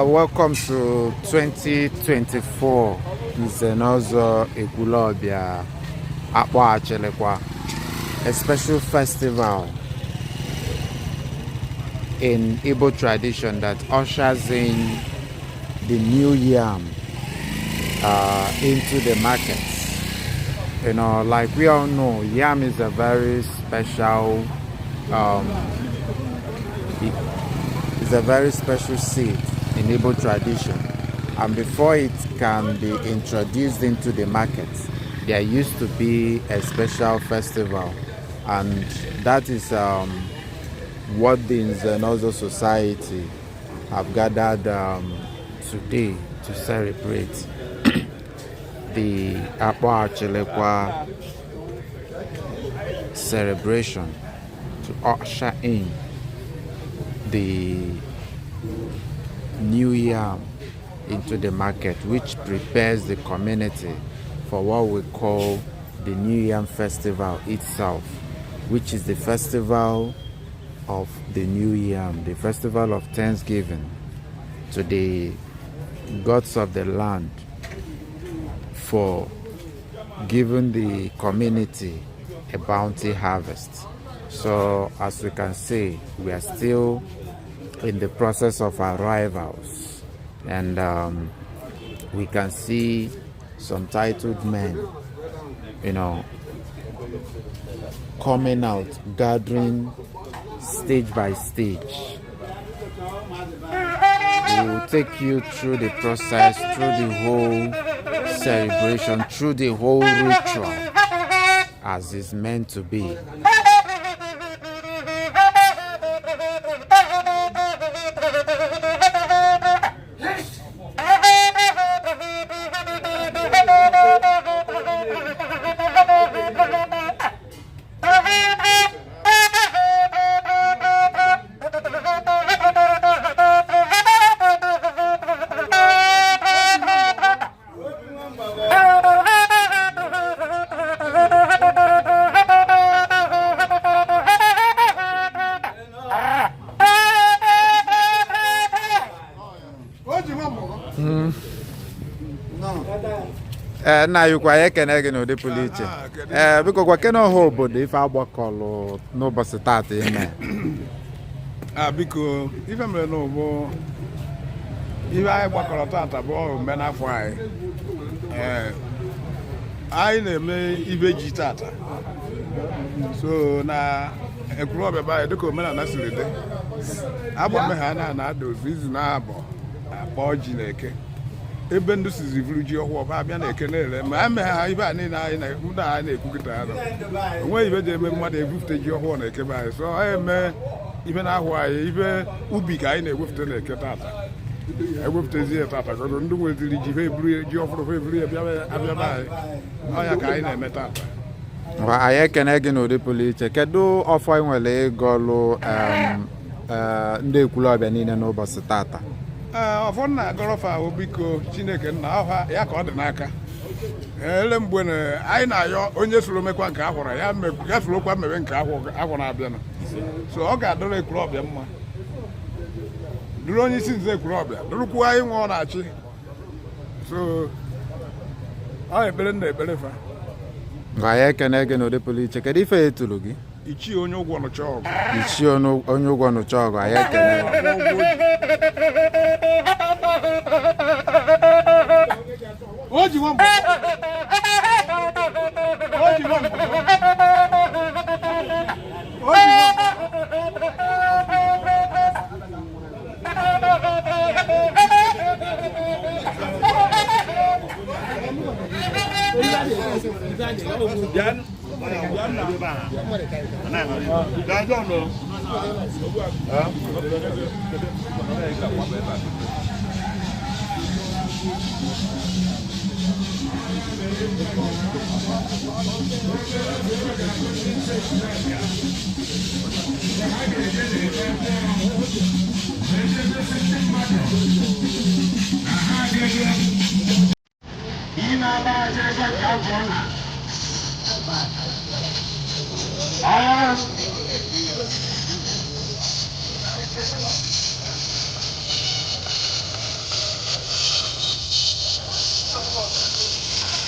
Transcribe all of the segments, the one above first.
Welcome to 2024 Nze na Ọzọ Ekwulobia Akpọachilikwa, a special festival in Igbo tradition that ushers in the new yam into the markets. Like we all know, yam is a very special it's a very special seed in Igbo tradition. And before it can be introduced into the market, there used to be a special festival. And that is what the Nze na Ọzọ Society have gathered today to celebrate the Akpọachilikwa celebration to usher in the new yam into the market, which prepares the community for what we call the New Yam Festival itself, which is the festival of the New Yam, the festival of thanksgiving to the gods of the land for giving the community a bounty harvest. So, as we can see, we are still in the process of arrivals, and we can see some titled men coming out, gathering stage by stage. We will take you through the process, through the whole celebration, through the whole ritual as is meant to be. Ee, nna anyị ukwu, anyị ekene gị n'ụdị pụrụ iche. Ee, biko gwa kene ọha obodo ife agbakọlụ n'ụbọchị taata ime. A biko, ife mere na ụbụ ife anyị gbakọrọ tata bụ ome n'afọ anyị. Ee, anyị na-eme ibe ji tata, so na Ekwulọbịa be anyị, dịka omenala siri dị, agba ha na na-ada ozu izu na-abọ akpọ ji na eke, ebe ndị sizi vuru ji ọhụụ ọba abịa na eke na-ere. Ma eme ha ibe a niile anyị ndị anyị na-ekwu kịta ya onweghị ibe ji eme mmadụ ebufute ji ọhụụ na eke be anyị. So anyị eme ibe na-ahụ anyị ibe ubi ka anyị na-ewepụta na eke tata, ewepụtazi ya tata ka ndị nweziri ji ha eburu ji ọhụrụ, ha eburu ya abịa be anyị. Ọ ya ka anyị na-eme tata. Ngwa, anyị ekene gị n'ụdị pụrụ iche. Kedu ọfọ ị nwere ịgọlụ ndị Ekwulọbịa niile n'ụbọchị tata? Ee, ọfọ nna agọrọfa ahụ, biko, Chineke nna ọha ya ka ọ dị n'aka. Ele mgbe na anyị na-ayọ onye soro mekwa nke ahụrụ ya ya sorokwa mewe nke ahụ na-abịanụ, so ọ ga-adọrọ Ekwulọbịa mma, dụrụ onye isi nze Ekwulọbịa, dụrụkwu anyị nwe ọ na-achị. So ọ ekpere nna ekpere fa. Ngwa, anyị ekene gị n'ụdị pụrụ iche. Kedu ife etulu gị? Ichie onye ụgwọ nụcha ọgụ. Ichie onye ụgwọ nụcha ọgụ, anyị ekene gị. O ji nwa mbọ. O ji nwa mbọ. O ji nwa mbọ.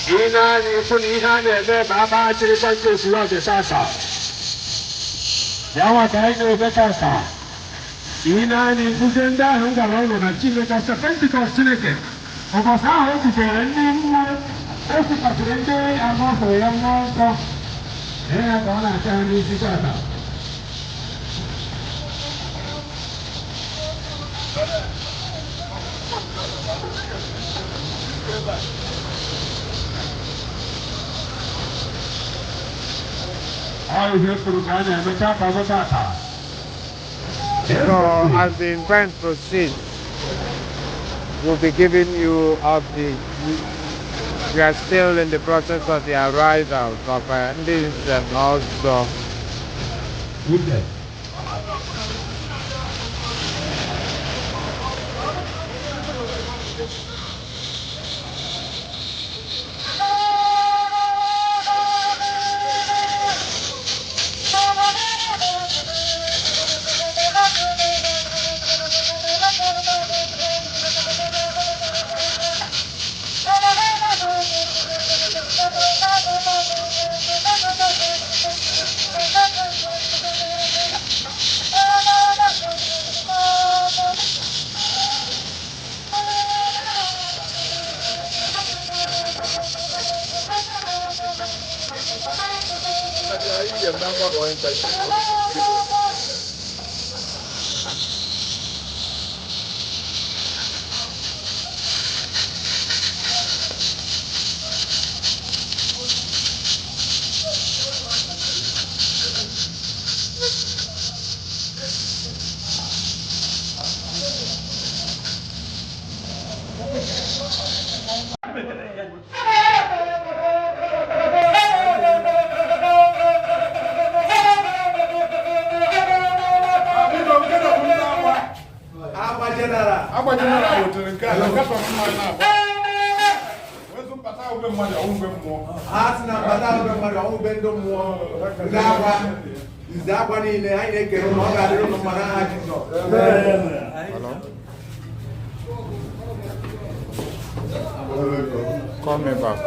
Ị na-anya ịfụ na ihe a na-eme bụ agbachịrịkwa nke Ekwulobia tata. Ya nwa ka anyị na-eme tata. Ị na-anya ịfụzie ndị ahụ m gwara ụlọ na Chineke sị Pentikọst Chineke. Ụbọchị ahụ o butere ndị mmụọ, o kwukwasịrị ndị amafọ ya mmụọ nsọ. Ee, ya ka ọ na-acha ha n'isi tata. Ọ ihe kwuru ka a na-emecha ka ọ bụ tata. So as the event proceeds, we'll be giving you updates. We are still in the process of the arrival of ndị nze na ọzọ. Uche. Agba general wetere nke a na nkatọ mmadụ na-agba wezu mbata ube mmadụ ọwụ ube mmụọ. Ha sị na mbata ube mmadụ ọnwụ ube ndị mmụọ. Ndị agba nze agba niile anyị na-ekere ụnụ, ọ ga-adịrị ụnụ mma n'aha Jizọs. Hello? Call me back.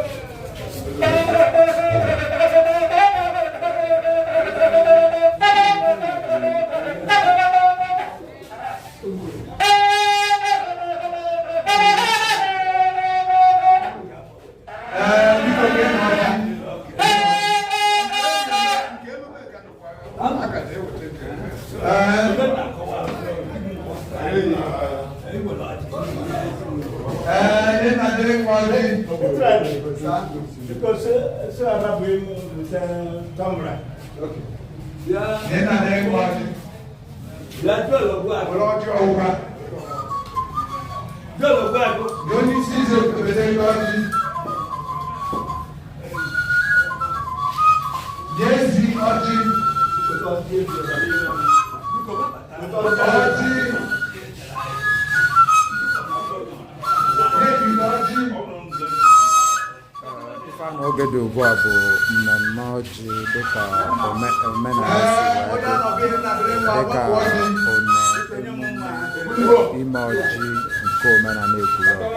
Ee, biko kee na ọbịa. A ka na-eweta nke Ee, ndị na-adịrị nwa ọjị. Because so aba bụ emu wute tọmra. Ndị na-adịrị nwa ọjị. Were ọjị ọwụwa. Nye onye isi ize wete ndị ọjị. Nye ezi ọjị. Ọjị. Nye ebili ọjị. Ife a n'oge dị ugbu a bụ mmemme ọjị dịka omenala si Ee, wee onye dị, anọghị nna-adịrị nwa dịka wepụ ọjị. one emume ime ọjị nke omenala Ekwulobia.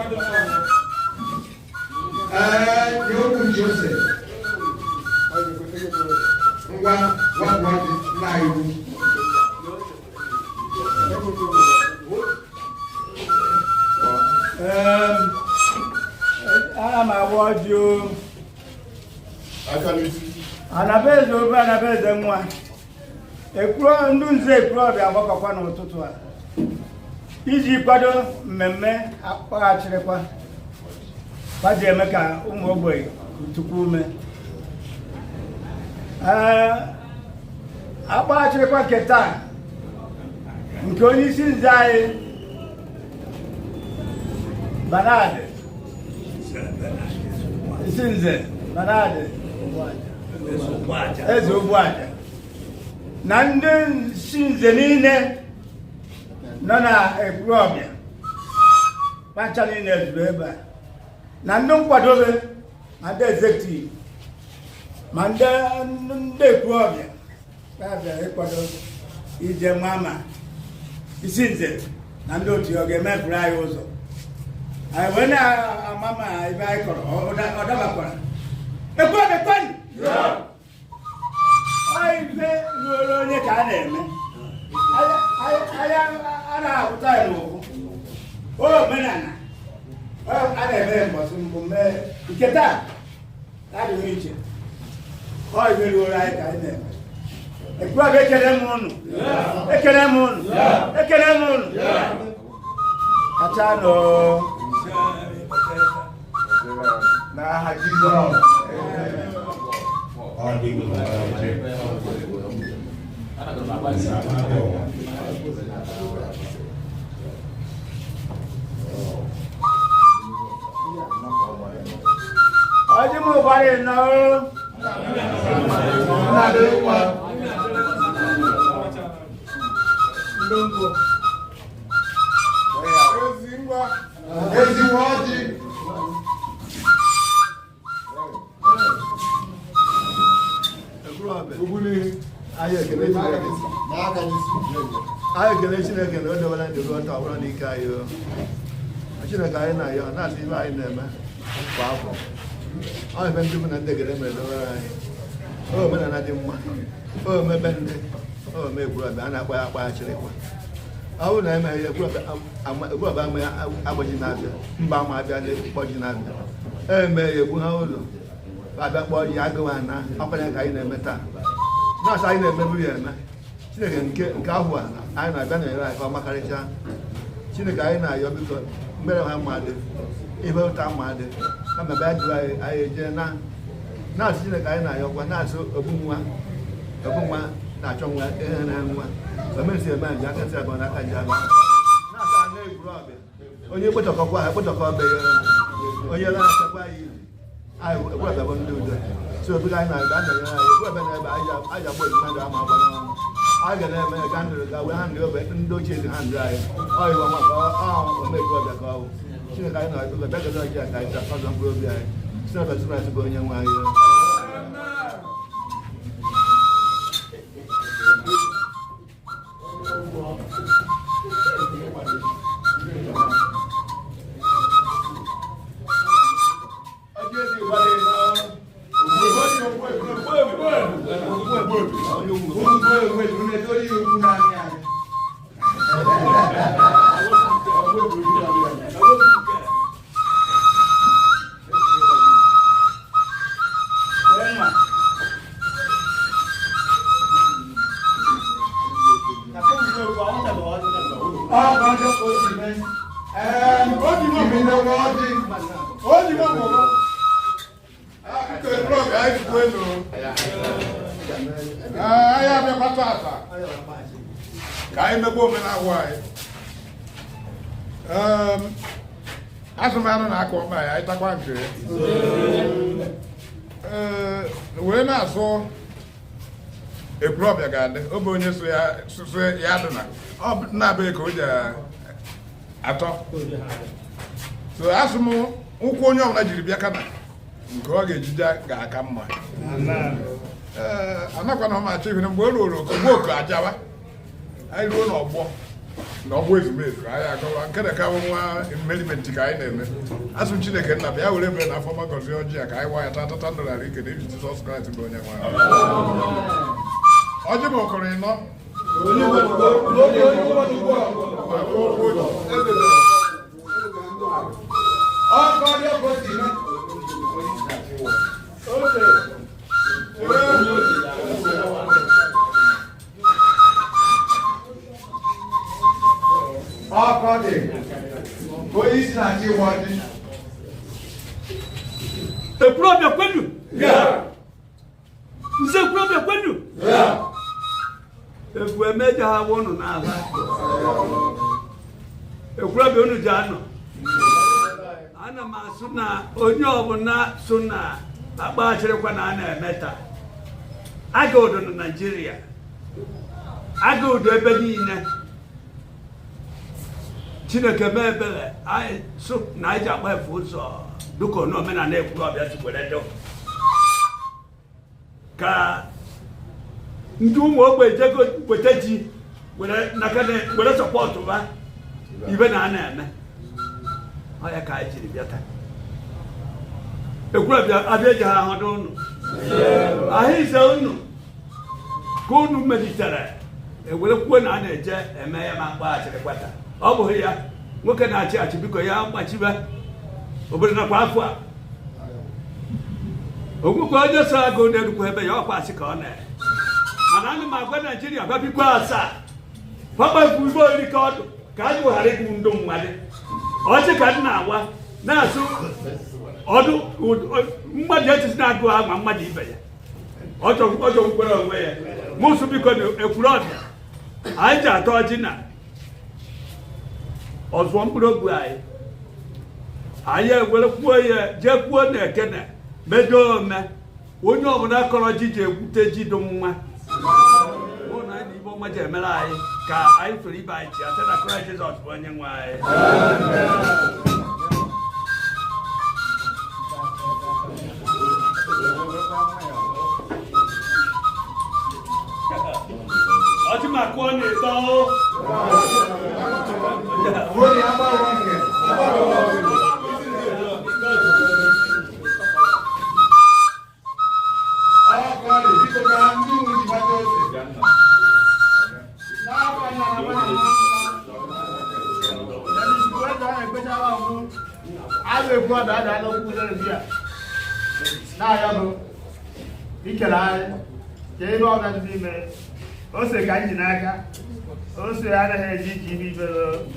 Ee, nye okwu ji ose. Ngwa, wapụ ọjị, nna anyị ukwu. Ana m agba ọjị o. Aka n'isi. Anabaeze obe anabaeze nwa. Ekwuro ndị nze Ekwulobia agbakọkwa n'ụtụtụ a iji kwado mmemme akpaghachirikwa kwaji eme ka ụmụ ogbenye kutukwu ume. Ee, akpaghachirikwa nke taa nke onye isi nze anyị Bernard isi nze Bernard Eze Ogbuaja na ndị isi nze niile nọ na Ekwulobia kpacha niile zuru ebe a, na ndị nkwadobe, ma ndị executive, ma ndị Ekwulobia ha bịara ịkwado ije nwa ma isi nze na ndị otu ya ọ ga-emepụrụ anyị ụzọ. Anyị wee na-ama ma ibe anyị kọrọ ọ dabakwara. Ekwuọbịa kwenu! Ọ ife ruoro onye ka a na-eme. Anyị anaghị ahụta ya n'ụkwụ. O omenala a na-eme mbọsị mbụ mee nke taa adịghị iche. Ọ ife ruoro anyị ka anyị na-eme. Ekwuọbịa, ekele m ụnụ, ekele m ụnụ, ekele m ụnụ kacha nụ. N'aha Jizọs. Ọjị m gbara ịnọ. Nna dị nwa. Ndị nkwụ. Ezi ngwa. Ezi nwa ọjị. Anyị ekele Chineke. N'aka n'isi. Anyị ekele Chineke na o dewela ndụ ruo taa, ọ bụrụ n'ike anyị o. Chineke, anyị na-ayọ na-asị ibe anyị na-eme kwa afọ. Ọ ebe ndị bụ na ndị egede mere dewere anyị. O omenala dị mma. O omebe ndị o ome Ekwulọbịa a na-akpa ya akpa achịrịkwa. Ọ bụrụ na emeghị ya, Ekwulọbịa ama agbaji na-abịa mba ama abịa kpọ ji na-abịa eme ya egbu ha ụlọ abịa kpọọ ji agụwa na ọkwanye ka anyị na-eme taa. Nọọsụ anyị na-emebu ya eme. Chineke, nke ahụ a anyị na-abịa na-ere anyị ka ọ makarịchaa. Chineke, anyị na-ayọ, biko, mmere ha mma dị ihe ụta mma dị kama bịa jụrụ anyị, anyị eje na na-asị. Chineke, anyị na-ayọkwa na-asị ogbu nwa, ogbu nwa na-achọ nwa ihe na nwa omesi eme nje aka nsị abụọ n'aka nje abụọ na-asa anụ Ekwulọbịa. Onye kpọchọkọkwa ha kpọchọkọ be ya, onye na-achakwa ya izu anyị. Ekwulọbịa bụ ndị udo so obido anyị na-abịa na-enyere anyị. Ekwulọbịa na-ebe anyị agba oji mmadụ ama agba n'ọnụ. Anyị ga na-eme ya ka ndụrụ ga wee ha ndị obe ndị ochie dị ha ndụ anyị. Ọ iwe maka ọ ome Ekwulọbịa ka ọ bụ. Chineke, anyị na-abịa bịa gozi ọjị a ka anyị taa ọzọ mkpụrụ obi anyị si n'ọbịa Kraịst bụ onye nwe anyị. Ọjị ezi gbara ịnọ. O ji mọ mọ. Akụkọ Ekwulọbịa, anyị kwenu. Anyị abịakwa tata ka anyị megbe omenala anyị. Azụmanụ na-akọ ọkpa anyị, anyị takwa nke ya. Ee, wee na-asụ Ekwulọbịa ga-adị obe onye so ya so ya dị na ọ bụ na-abịa ka o ji atọ so asụ m ụkwụ onye ọbụla jiri bịa kana nke ọ ga-ejije ga-aka mma. Ee, anakwana m achọ ihe mgbe o ruoro oku mgbe oku ajawa anyị ruo n'ọgbọ n'ọgbọ ezumezu anyị agọwa nke na ka nwa merriment ka anyị na-eme. Asụ m Chineke nna bịa were ebere na afọ ọma gọzie ọjị a ka anyị nwa ya tata ndụ ghara ike na iji Jizọs Kraịst bụ onye nwe anyị. Ọjị bụ okoro ịnọ. Okwu oji. Ọkọ dị ọkọ si eme. Ọkọ dị. Onye isi na-achị ịwa ọjị. Ekwulọbịa kwenu! Nze, Ekwulọbịa kwenu! Egwu emejọ ha wụnụ n'ala Ekwulọbịa unu ji anọ. Ana m asụ na onye ọbụla so na akpaghachirikwa na a na-eme taa aga udo na Naịjirịa, aga udo ebe niile. Chineke mee ebere anyị so na anyị ji akpa efu ụzọ dịka onye omenala Ekwulọbịa si were dị ka ndị ụmụ ogbenye jego weta ji were nakene were support ba ibe na a na-eme. Ọ ya ka anyị jiri bịa taa. Ekwulọbịa abịa eji ha ahụdụ unu ahụ ise unu ka unu melitere ewere kwuo na a na-eje eme ya ma mkpaghachiri kwata. Ọ bụghị ya, nwoke na-achị achị, biko ya gbachibe obodo nakwa afọ a okwukwe onye so agụ na-erukwa ebe ya ọkwa asị ka ọ na mana ana m agwa Naijiria gwa bikwa asaa papa igbo iri ka ọdụ ka anyị ghara igbu ndụ mmadụ. Ọchị ka m na-awa na-asụ ọdụ mmadụ echizi na-agụ ama mmadụ ibe ya ọjọgbukwere onwe ya. Mụsụ biko na Ekwulọbịa anyị ji atọ ọjị na ọzụọ mkpụrụ obi anyị, anyị ewere kwuo ya jee kwuo na ekene medo ome onye ọbụla kọrọ ji ji egwute ji dị mma mụ na anyị na ibe ọma ji emere anyị ka anyị soro ibe anyị chi site na Kraịst Jizọs bụ onye nwe anyị. Ọjị ma kụọ na-eto. Ikele anyị ka ebe ọ dị n'ime ose ka anyị ji n'aka ose anaghị eji iji ibe ibe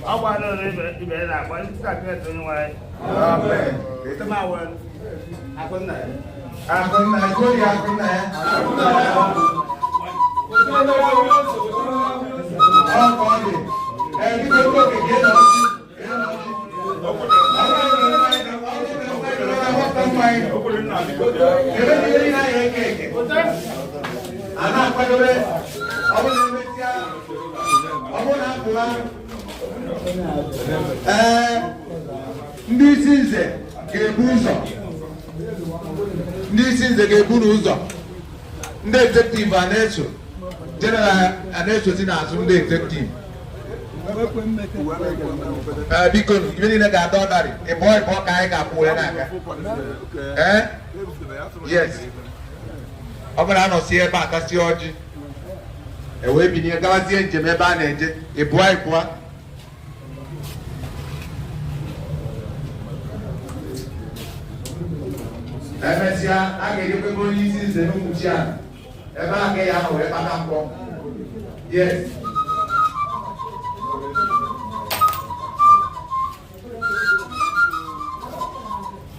ọ gbara ole ibe ibe ya na-agba ndị akịrịta onye nwe anyị. Akụnna ya, gori akụnna ya. Ọ ka ọ dị. Ee, biko ndị okenye gee n'ọchị. Gee n'ọchị. Ọ bụrụ na nwata mmanya, ebe niile niile anyị eke eke. A na-akwadobe, ọ bụrụ na emesịa, ọ bụrụ na apụla. Ee, ndị isi nze ga-ebu ụzọ. Ndị isi nze ga-eburu ụzọ. Ndị executive a na-eso. General a na-esozi n'azụ ndị executive. Ee, biko ibe niile ga-ada ọdarị ịbụọ ịbụọ ka anyị ga-akwụ were na-aga. Ee, yes, ọ bụrụ anọsie ebe a kasị ọjị e wee binye gawazie njem ebe a na-eje ịbụọ ịbụọ. Emesịa, a ga-ejekwebe onye isi nze n'ụmụchi a ebe a ga ya ahụ wee kpata mkpọ. Yes,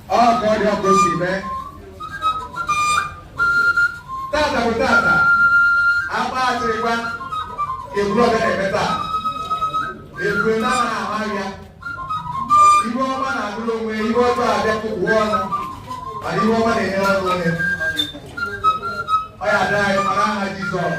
ọ ka ọ dị ọkụ si mee. Tata bụ tata agba achịrịgba ka Ekwulọbịa na-eme taa. Ebube na anaghị ahụ ahịa ihe ọma na-agụrụ onwe, ihe ọjọọ abịa kụpụ ọnụ, mana ihe ọma na-enyere ọnụ onye ọ ya adị anyị mara aha Jizọs.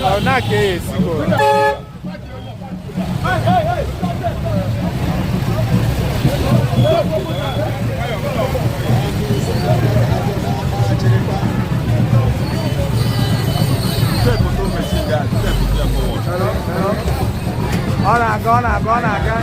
Ọ na-aka esigo. Ọ na-aga, ọ na-aga, ọ na-aga.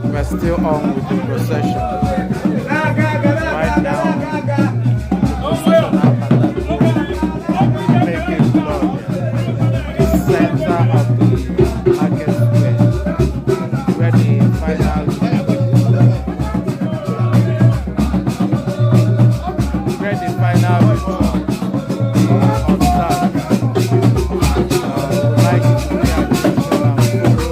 We're still on with the procession. Right now, the procession making blood, the center of the market square, where the final ritual observed. Would like you to pay attention and follow.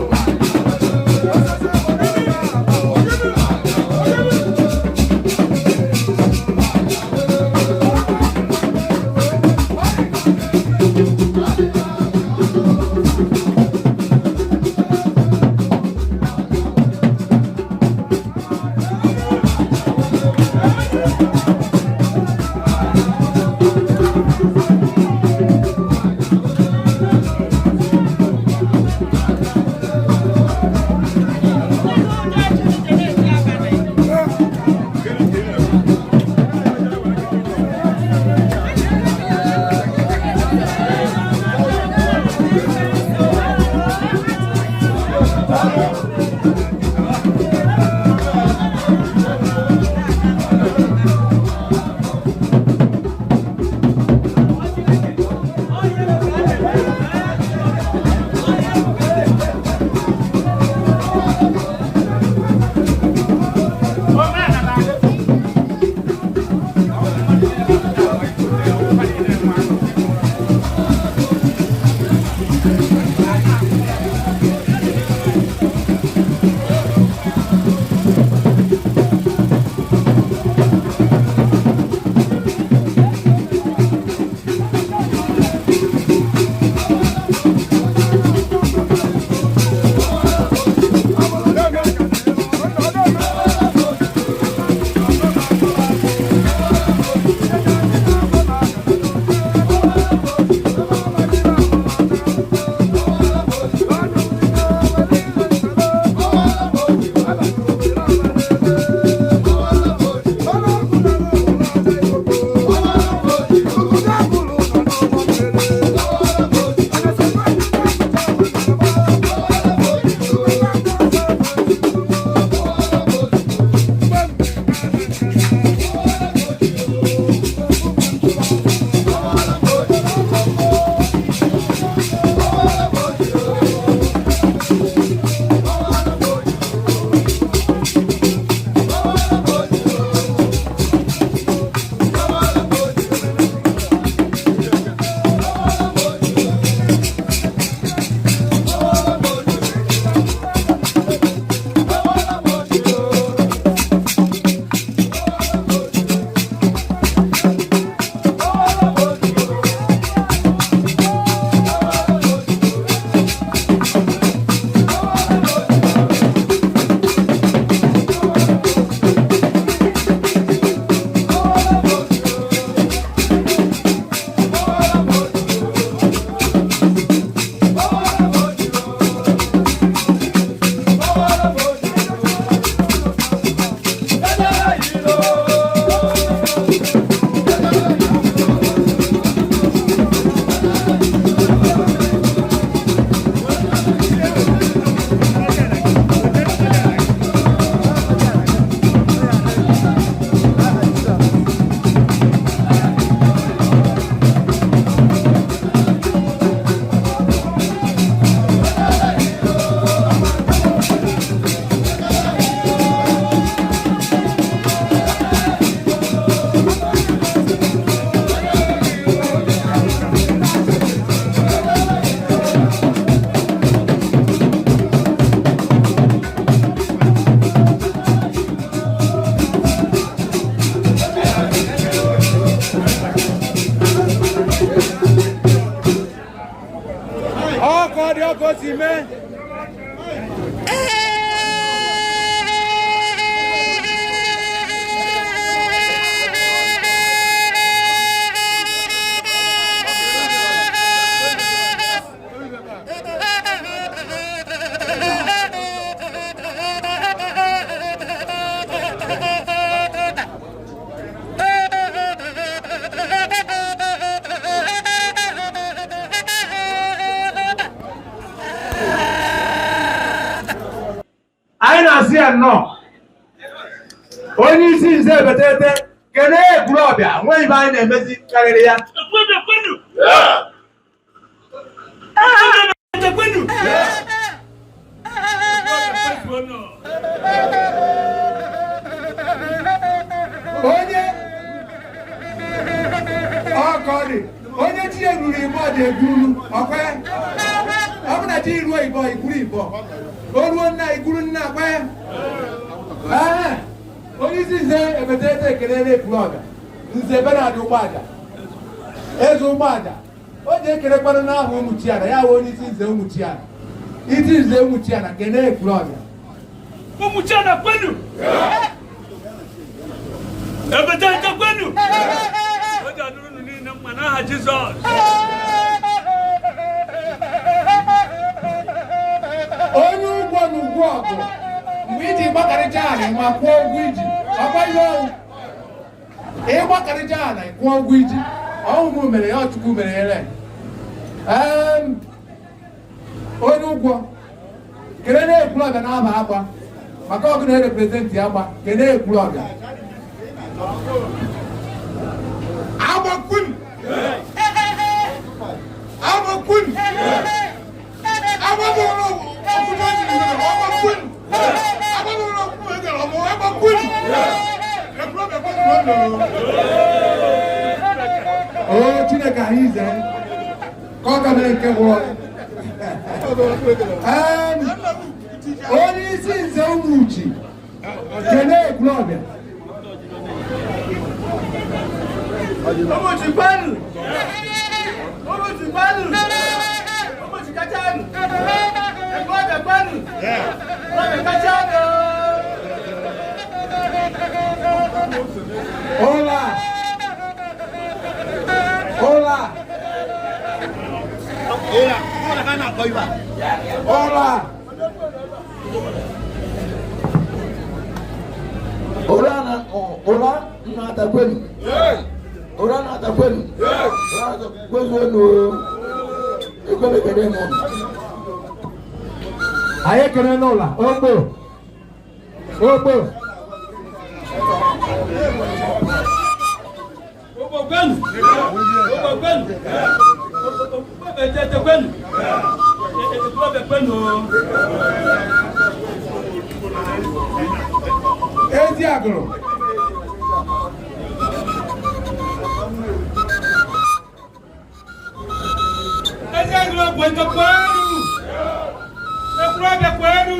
Nnọọ. Onye isi nze Ebetete, kene Ekwulọbịa, nwe ibe anyị na-emezi karịrị ya. Onye ọkọrị onye chi ya ruru ibe ọ dị egwuru ọkwe ọ bụ na chi ruo ibe ikwuru ibe o ruo nna ikwuru nna kwe. Ee, onye isi nze Ebetete ekelele Ekwulọbịa, nze Benard Ụgbọaja, eze Ụgbọaja. O ji ekelekwanụ n'aha Ụmụchiana, ya wụ onye isi nze Ụmụchiana, isi nze Ụmụchiana, kene Ekwulọbịa. Ụmụchiana kwenu! Ebetete kwenu! O ji adịrị unu niile mma n'aha Jizọs. Onye ụgwọ na ugwu ọgụ mgbe iji gbakarịcha ala ma kwụọ ụgwọ iji ọkwa ihe ọwụ ịgbakarịcha ala kwụọ ụgwọ iji ọnwụ m mere ya, Chukwu mere ya ere. Onye ụgwọ kene na Ekwulọbịa na-aba agba maka ọgụ na-ereprezentị agba, kene Ekwulọbịa. Agbakun! Agbakun! Agbakun! Agbakun! Agbakun! O Chineke anyị ize ka ọ ka mere nke gwụrụ. Onye isi nze Ụmụuchi, kene Ekwulọbịa. Ụmụchi kwenu! Ụmụchi kwenu! Ụmụchi kachanụ! Ekwulọbịa kwenu! Ekwulọbịa kachanụ! Hola! Hola! Hola! Ụra na ụra na-ata kwenu. Ụra na-ata kwenu. Ụra na-ata kwenu. Ekwebe kene m. Anyị ekele n'ụlọ ogbo ogbo. Ogbo kwenu! Ogbo kwenu! Ebetete kwenu! Ekwulọbịa kwenu! Ezi agụrụ. Ezi agụrụ kwento kwenu! Ekwulọbịa kwenu!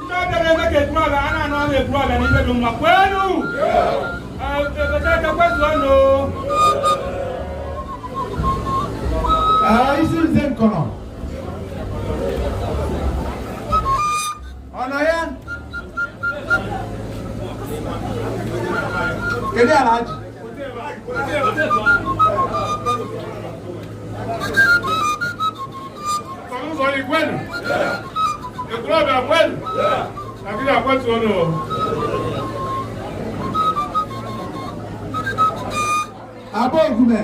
Ndị ọbịa na-eme ka Ekwulọbịa a na-anụ ọnụ Ekwulọbịa n'ibe dị mma kwenu! Ebetete kwezuonụ! Isi nze Nkọnọ. Ọ nọ ya? Kedu Alhaji? Ụzọ kwenu! Ekwulọbịa kwenu! Naijiria kwezuonụ! Abụ Ogume.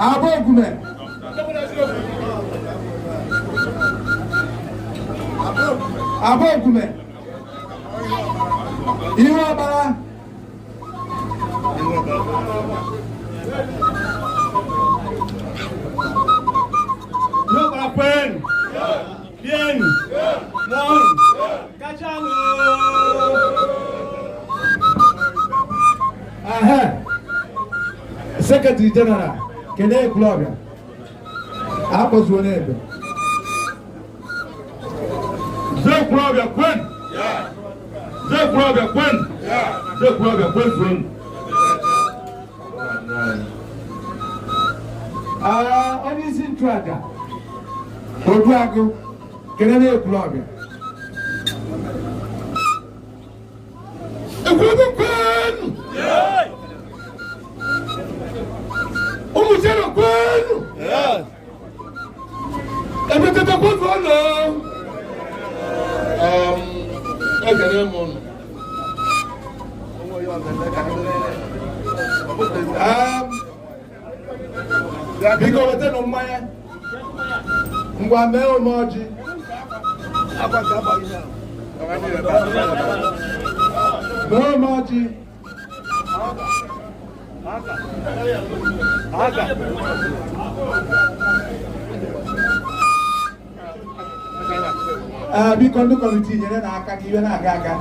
Abụ Ogume. Abụ Ogume. Ihu ọbara. N'ọbara kwenu! Rienu! Ṅụọnụ! Kachanụ! Ehe. Secretary General, kene Ekwulọbịa. Akpọzuo n'ebe. Nze Ekwulọbịa kwenu! Nze Ekwulọbịa kwenu! Nze Ekwulọbịa kwezuonụ! Onye isi nchụaja Oduagụ, kene na Ekwulọbịa. Ekwulọbịa kwenu! Ụmụchiana kwenu! Ebetete kwezuonụ! Ekele m unu. Biko wetanụ mmanya. Ngwa mee ome ọjị. N'ọmaji. Ee, biko ndị kọmitii nyere n'aka ka iwe na-aga aga.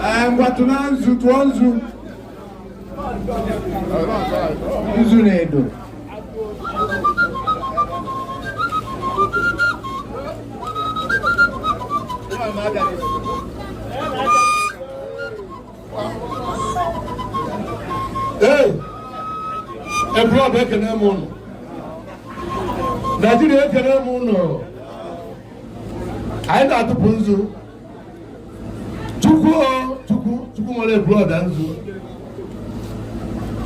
Ee, ngwa tụna nzu, tụọ nzu. Nzu na-edo. Ee, Ekwulọbịa, ekene m ụnụ. Naijiria, ekene m ụnụ. Anyị na-atụpụ nzu. Chukwu, o Chukwu, Chukwu nwere Ekwulọbịa nzu.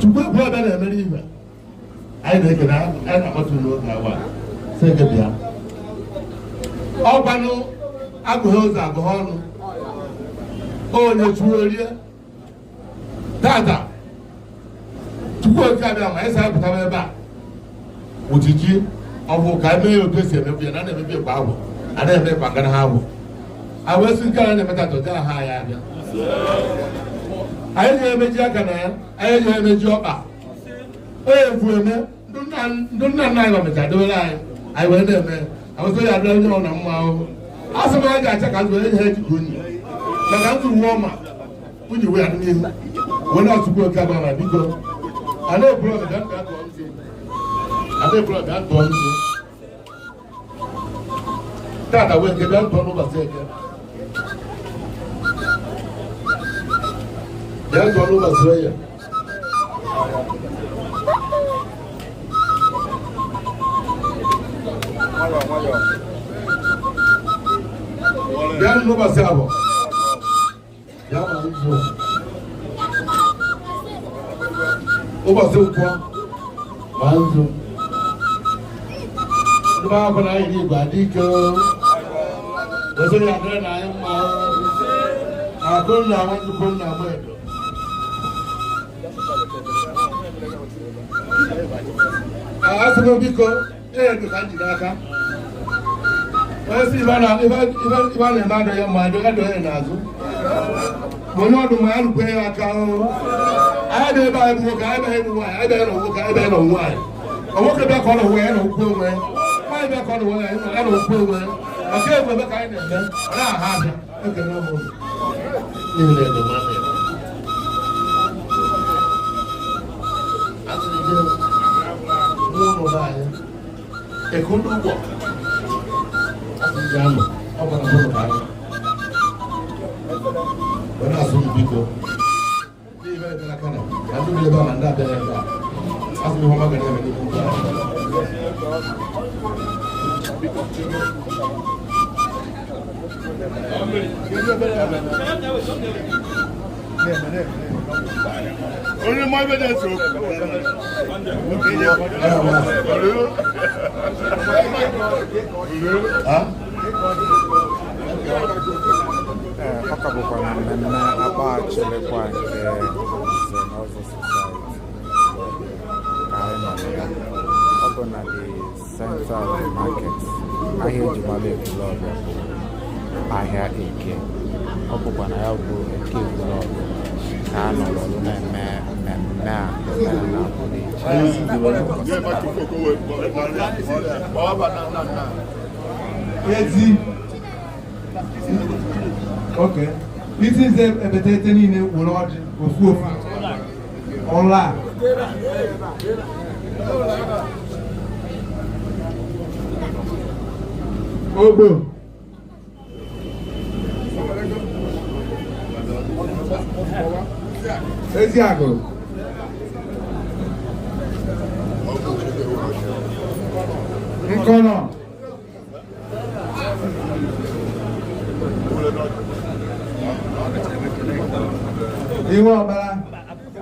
Chukwu Ekwulọbịa na-emere ibe. Anyị na-ekene, anyị na-akpọtụ n'oge awa sị gị bịa. Ọkwanụ agụghị ụzọ agụghị ọnụ. Onye chuo rie. Tata Chukwu Okike Abịama anyị sị anyị pụtara ebe a ojiji ọ bụ ka eme ya otu esi emebu ya na a na-emebi kwa agwụ a na-eme kwa ngana ha agwụ a wee sị nke a na-eme tata ụdị aha anyị abịa anyị ga-emeji aka na ya, anyị ga-emeji ọkpa onye efu eme. Ndị nna nna anyị mechara debere anyị, anyị wee na-eme awụsị ya adịla onye ọ na mma ahụhụ. A sị m anyị ga-acha ka nzu onye ihe ejikọ unyi maka nzu wuo ma unyi wee adị n'ihu wee na-atụkwu oke abịa. Biko, ana eburu ọbịa bịa tụọ nzu, ana eburu ọbịa tụọ nzu tata wee nke bịa tụọ n'ụbọchị Eke, bịa tụọ n'ụbọchị Oye. Bịa n'ụbọchị Abọ, bịa ma nzu ụbọchị Nkwọ ma nzu. Ndị be akwụkwọ na anyị Igbo adị ike ozo ya adịrị na anyị mma. Akụ nna nwa nzukọ nna agba edo. Asị m biko, edo ka m ji n'aka. Onye si ibe a na-eme adọghị mma, adọghị ya n'azụ ma onye ọdụ ma ya rukwe ya aka. Anyị bịa ebe anyị bụ nwoke, anyị bịa ịbụ nwaanyị, anyị bịa nọ nwoke, anyị bịa nọ nwaanyị. Nwoke bịa ka ọ nọ nwe ya na okwu onwe, nwaanyị bịa ka ọ nọ nwe ya ya na okwu onwe, maka egwu ebe ka anyị na-eme ọ na-aha abịa. Ekele m ụnụ n'ihi na edo nwanne ya. Asịrị gị n'ụlọ be anyị eku ndị ụgbọ asịrị gị anọ ọ gwara m ụlọ ka anyị wee na-asụ m biko n'ihi ebe bịara aka na ka ndị bi ebe a ma ndị abịaghị ebe a. Asị m ihe ọma ga na-eme n'ihu ụgbọ a. Onye mma ebe na-ese okwu. Ha? Ee, ọ ka bụkwa na mmemme Akpaghachilịkwa nke Nze na Ọzọ Society ka anyị nọ na ya. Ọ bụ na the center of the market, ahịa ejimala Ekwulọbịa bụ ahịa Eke. Ọ bụkwa na ya bụ Eke Ekwulọbịa ka a nọrọ na-eme mmemme a, omenala pụrụ iche n'ụbọchị taa. Ezi oke isi nze ebetete niile were ọjị ofu ofu ọla a. Ogbo. Eziagụ. Nkọnọ. Iwe ọbara.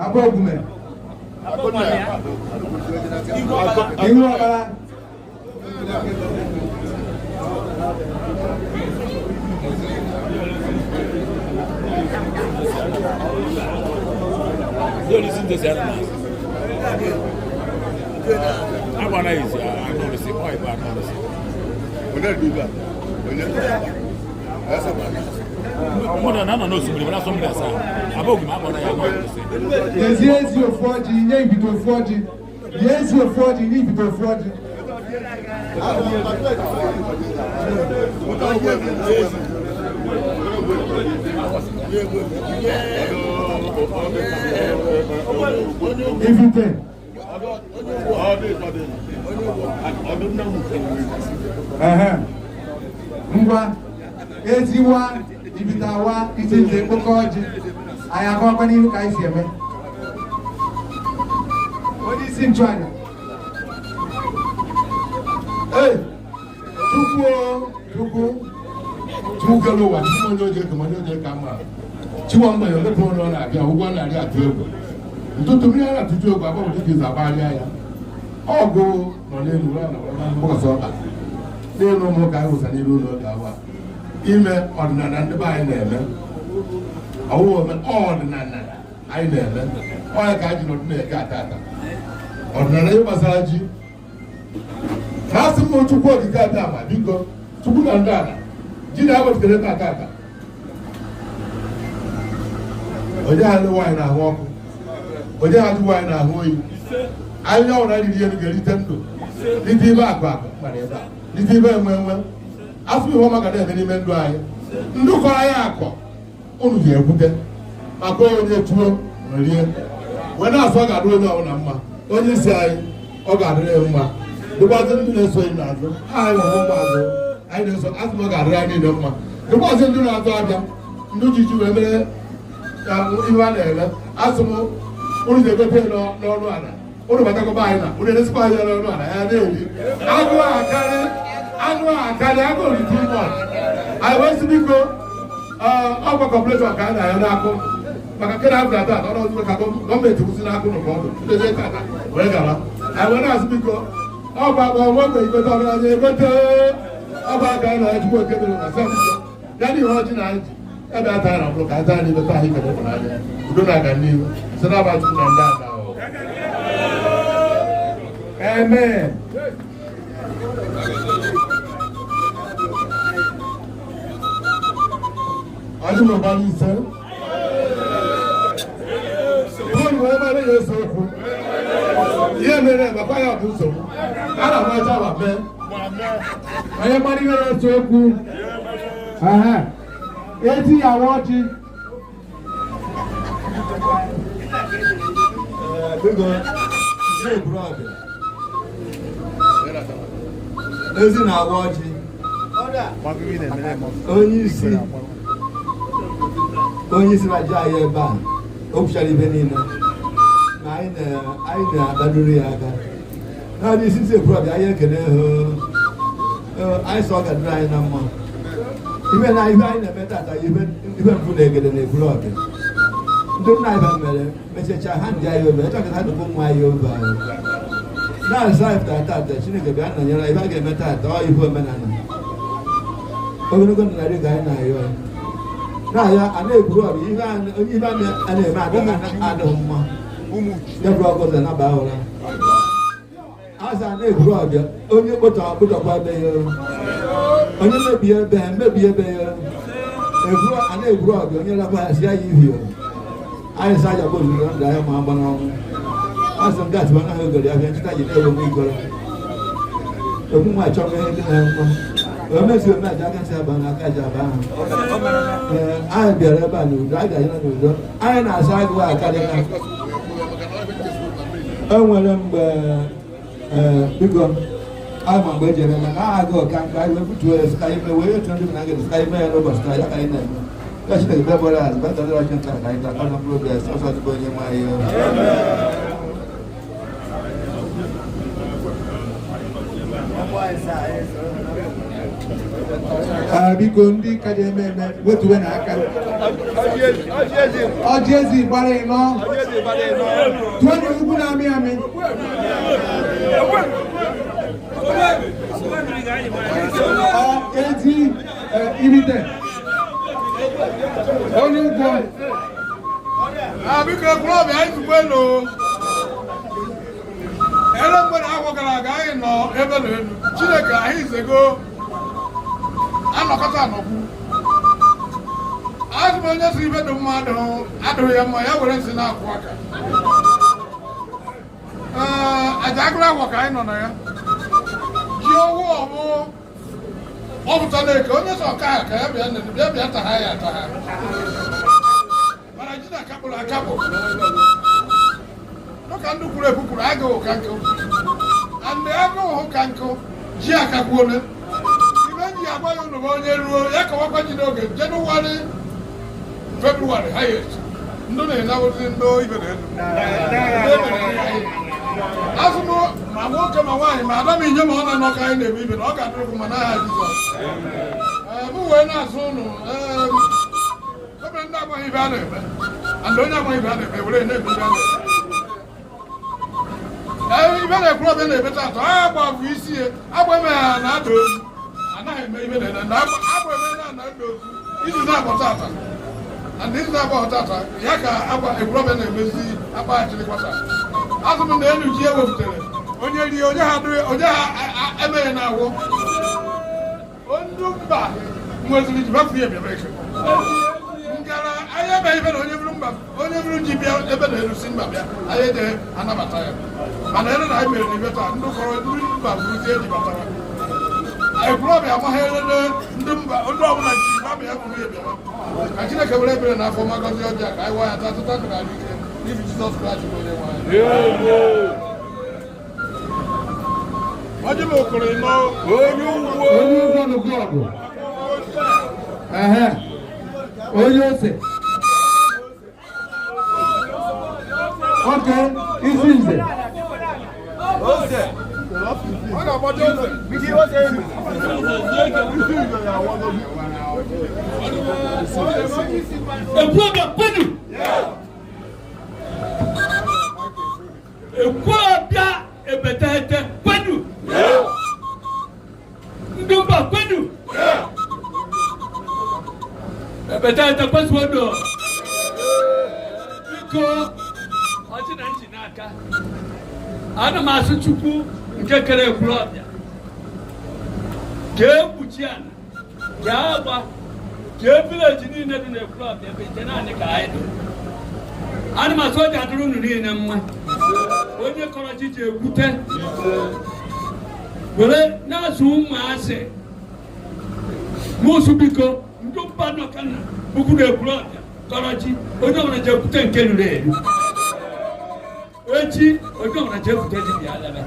Abọgume. Ihu ọkpara. Nyezie ezi ofu ọjị, nye ibido ofu ọjị. Nye ezi ofu ọjị, nye ibido ofu ọjị. Ifite. Ehe. Ngwa, eziwa, ibitawa, isi nze mkpokọ ọjị. Anyị akọwakwa n'ihu ka anyị si eme. Onye isi nchụaja. Ee, Chukwu o, Chukwu, Chukwu kere ụwa, Chukwu onye oji eke ma onye oji eke ama. Chiwa mgbe ya mepee ụlọ na-abịa, ụgwọ na-arị atụ egwu. Ntụtụ mmiri a na-atụju egwu agbanwe dịka izu agbagharịa ya. Ọgụ nọ n'elu ụlọ na mgbakọsị ọka. N'elu ụmụ ụka anyị wụsa n'iru ụlọ ụka awa. Ime ọdịnala ndị be anyị na-eme. Ọwụwa ome ọdịnala anyị na-eme. Ọ ya ka anyị ji nọdụ na-eke ata ata. Ọdịnala ihe gbasara ji. Na asị m Chukwu okike ata ama biko Chukwu na ndị ala ji na-agbachitere taa ata ata. Onye ha ndị nwaanyị na-ahụ ọkụ, onye ha ndị nwaanyị na-ahụ oyi. Ahịhịa ọbụla riri elu ga-erite ndụ, rite ibe akụ akụ mara ebe a, rite ibe enwe enwe. Afọ ihe ọma ga na-eme n'ime ndụ anyị. Ndụ kọrọ anyị akọ, unu ga-ekwute maka onye tuo rie wee na-asụ ọ ga-adị onye ọbụla mma. Onye isi anyị ọ ga-adịrị ya mma, dịkwazị ndị na-eso anyị n'azụ anyị hụrụ ụmụazụ anyị na-eso azụ ọ ga-adịrị anyị niile mma, dịkwazị ndị na-azụ abịa ndị ji ji wee mere ka ihe a na-eme. Asụ m unu ga-egote n'ọnụ ala, unu batakọba anyị na unu eresikwa anyị n'ọnụ ala ya na-eri agụụ akarị, agụụ akarị, agụụ rite ime anyị wee sị biko ọgwa kọpụleshọn ka a na-aya n'akụ maka nke na-abịa taa ọnụ ọzọ ka gọọmenti kwụsị n'akụ n'ụka ọdụ ndozi tata wee gaba. Anyị wee na-asị biko ọgwa agba nwa mgbe igote ọbụla anyị egote ọgwa aka anyị na Chukwu oke mere na sef ya na ihe ọjị na anyị ji ya bịa taa na mkpụrụ ka anyị taa n'ibe taa anyị kere ịhụnanya udo na-aga n'ihu site n'aba Chukwu na ndị ada. Amen. Ọjị na ụba n'ise. Bọ́ọ̀lù wee mara ya ese okwu. Ihe mere maka ya bụ nsogbu. A na-agba aja ma mee. Onye mara ihe na-ese okwu. Ehe. Ezi ya awa ọjị. Biko, ndị Ekwulọbịa. Ezi na-awa ọjị. Onye isi na-ajụ anyị ebe a, o kwuchara ibe niile ma anyị na-akpadoro ya aka. Naanị isi ndị Ekwulọbịa anyị ekele ha, anyị sọ ọ ga-adịrị anyị na mma. Ibe na ibe anyị na-eme tata, ibe mbụ na egede na Ekwulọbịa. Ndị nna anyị mere mechacha ha ndị anyị obe, echọka ha dụkwa ụmụ anyị obe anyị. Na-asa anyị pụtara tata, Chineke bịa nọnyere anyị, ibe a ga-eme tata, ọ ihu omenala. Ogologo ndụ narị ka anyị na-ayọ ya. Na-ayọ, a na-eburu ọbịa, ihe onye ibe a na-eme adịghị mma. Ya bụrụ ọkụ ụzọ naba ụra. Azụ a na-eburu ọbịa, onye kpọtọkwa ebe ya. Onye mebie ebe ya, mebie ebe ya. A na-eburu ọbịa, onye rapụ ya, si ya ihi ya. Anyị sị aja bụ ozugbo ndụ anyị ma agba n'ọnwụ. Azụ nke atụba anaghị ogori abịa, nchịta ji na-ewe m igoro. Okwu nwa achọ ihe ndị na-enwe. O mezi ome aja aka nsị aba n'aka aja aba ahụ. Ee, anyị bịara ebe a n'udo, anyị ga-anyere n'udo. Anyị na-asa agụụ akarị na. O nwere mgbe, biko, anyị ma mgbe e ji eme mana agụụ ka mgbe anyị wee butuo ya, sị ka anyị mee, wee otu ndị na ga-esi ka anyị mee ya n'ụbọchị taa, ya ka anyị na-eme. Ya Chineke bịa bọrọ azụ, bịa tọrọ ọchị nta ka anyị taa, kọrọ mkpụrụ obi ya, sọsọ tupu onye nwe anyị. Biko ndị ka ji eme eme wetuwe n'aka. Ọjị ezi gbara ịnọ. Tụọ na ugwu na-amị amị. Eti Ibite onye ụgwọ. Biko, Ekwulọbịa, anyị zukwa elu ele mgbe na afọ gara aga anyị nọ ebe na elu. Chineke anyị zego anọkọta anọkwu. Azụ m onye si ibe dị mma adịghị ya mma, ya were nsị na-akwụ aka. Ee, aja agụrụ agwọ ka anyị nọ na ya ji owu ọmụ ọ pụta na-eke onye sọ ọka ka ya bịa nene, bịa bịa taha ya ataha, mana ji na-akapụrụ akapụ dịka ndị kwuru ekwu kwuru. Agụụ ka nkụ and agụụ ka nkụ ji akakwuole. Ibe ji agwa ya ụnụ bụ onye ruo ya kọwakwa ji n'oge Jenụwarị, Febrụwarị highest, ndị na-enawụzi ndị ibe na elu. Azụ m ma nwoke ma nwaanyị ma ada m ihe ma ọ na-anọ ka anyị na-eme ibe na ọ ga-adịrị gị mma n'aha Jizọs. Ee, mụ wee na-azụ ụnụ. Ee, ebe ndị amaghị ibe a na-eme and onye amaghị ibe a na-eme were na-eme ibe a na-eme. Ee, ibe na Ekwulọbịa na-eme taata, agba bụ isi ya agba eme ha na ada ozu anaghị eme ibe na na agba eme na na ada ozu izu na-agba tata and izu na-agba tata ya ka agba Ekwulọbịa na-emezi agba achịrịkwata. Azụ m na elu ji ewepụtara onye rie onye ha adịghị onye ha emeghị na agwọ ndị mba nweziri ji bafu ya bịara eke nkara anyị emeghị ibe na onye bụrụ mba onye bụrụ ji bịa ebe na-erusi mba bịa anyị eje anabata ya, mana ere na anyị mere n'ibe taa ndị kọrọ ndị mba bụrụzie ji batara Ekwulọbịa amaghị elele ndị mba ndị ọbụla ji ba bịa bụrụ ya bịara. Ka Chineke were ebere na afọ ma gọzie ọjọọ ka anyị nwa ya taa tụta ndụ na ike n'ihi Jizọs Kraịst bụ onye nwe anyị. Ọjị m okoro ịnọ. Onye ụgwọ n'ụgwọ ọgụ. Ehe. Onye ose. Oke isi nze. Ọ na-agbaji ose. Ekwulọbịa kwenu! Ekwulọbịa Ebeteghete kwenu! Ndị mba kwenu! Ebeteghete kwezuonụ! Biko, ọchị na nchi n'aka, ana m asụ Chukwu nke kere Ekwulọbịa ka ekpuchi ana ka agba ka village niile dị n'Ekwulọbịa ebe ite naanị ka anyị dị. Ana m asụ ọja adịrị unu niile mma. Onye kọrọ ji ji ekwute were na-azụ ụmụazị mụsụ. Biko, ndị mba nọ ka na bukwu na Ekwulọbịa kọrọ ji, onye ọbụla ji ekwute nke ruru eru echi, onye ọbụla ji ekwute ji bịa lebe.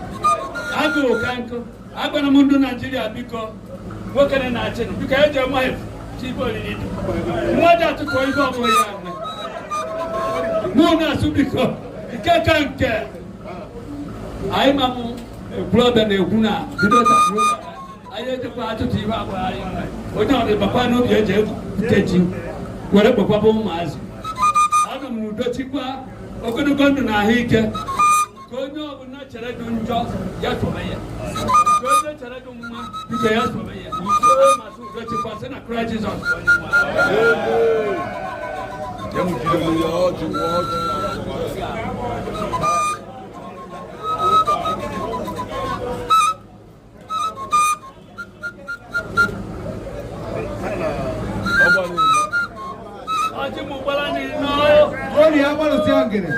Agụụ ka nkụ. Agwara m ndị Naijiria, biko, nwoke na-achị nụ, biko, eji ọma efu chi ibe oriri dị mmadụ atụtụ ibe ọbụla ya nwe. Mụ na-asụ, biko, nke ka nke anyị ma mụ Ekwulọbịa na-ekwu na bido taa ruo taa, anyị ejekwa atụtụ ibe abụọ anyị nwe. Onye ọbụla bakwa n'obi eji ekwute ji were kpekwaba ụmụazị. Anọ m n'udo chikwa ogologo ndụ na ahụike ka onye ọbụla chere dị njọ ya sobe ya, ka onye chere dị mma, biko, ya sobe ya. Masị udo chikwa sị na Kraịst Jizọs bụ onye nwe anyị. Ọjị ọjị. Ọjị m gbara n'ino. Onye agbalụsị ogene.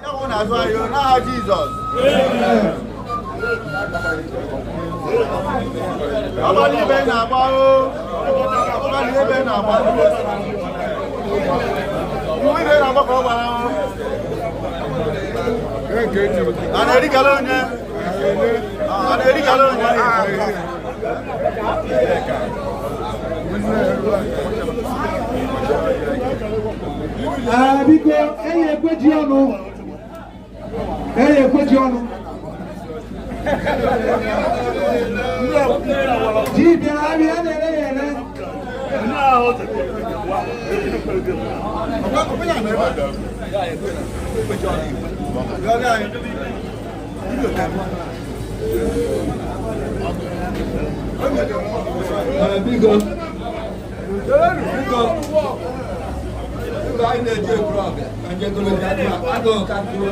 Ya bụ na-azụ ahịa n'aha Jizọs. Ọgbara ibe na-agba o. Ọgbara ibe na-agba. Iwu ibe na-agba ka ọ gbara o. A na-erikala onye? A na-erikala onye? Ah, biko, enyi ekweji ọnụ. Enyi ekweji ọnụ. Ji bịara abịa na-ere ya ere. Biko, biko, biko, anyị na-eji Ekwulọbịa ka nje golo ji agụụ ka ntụrụ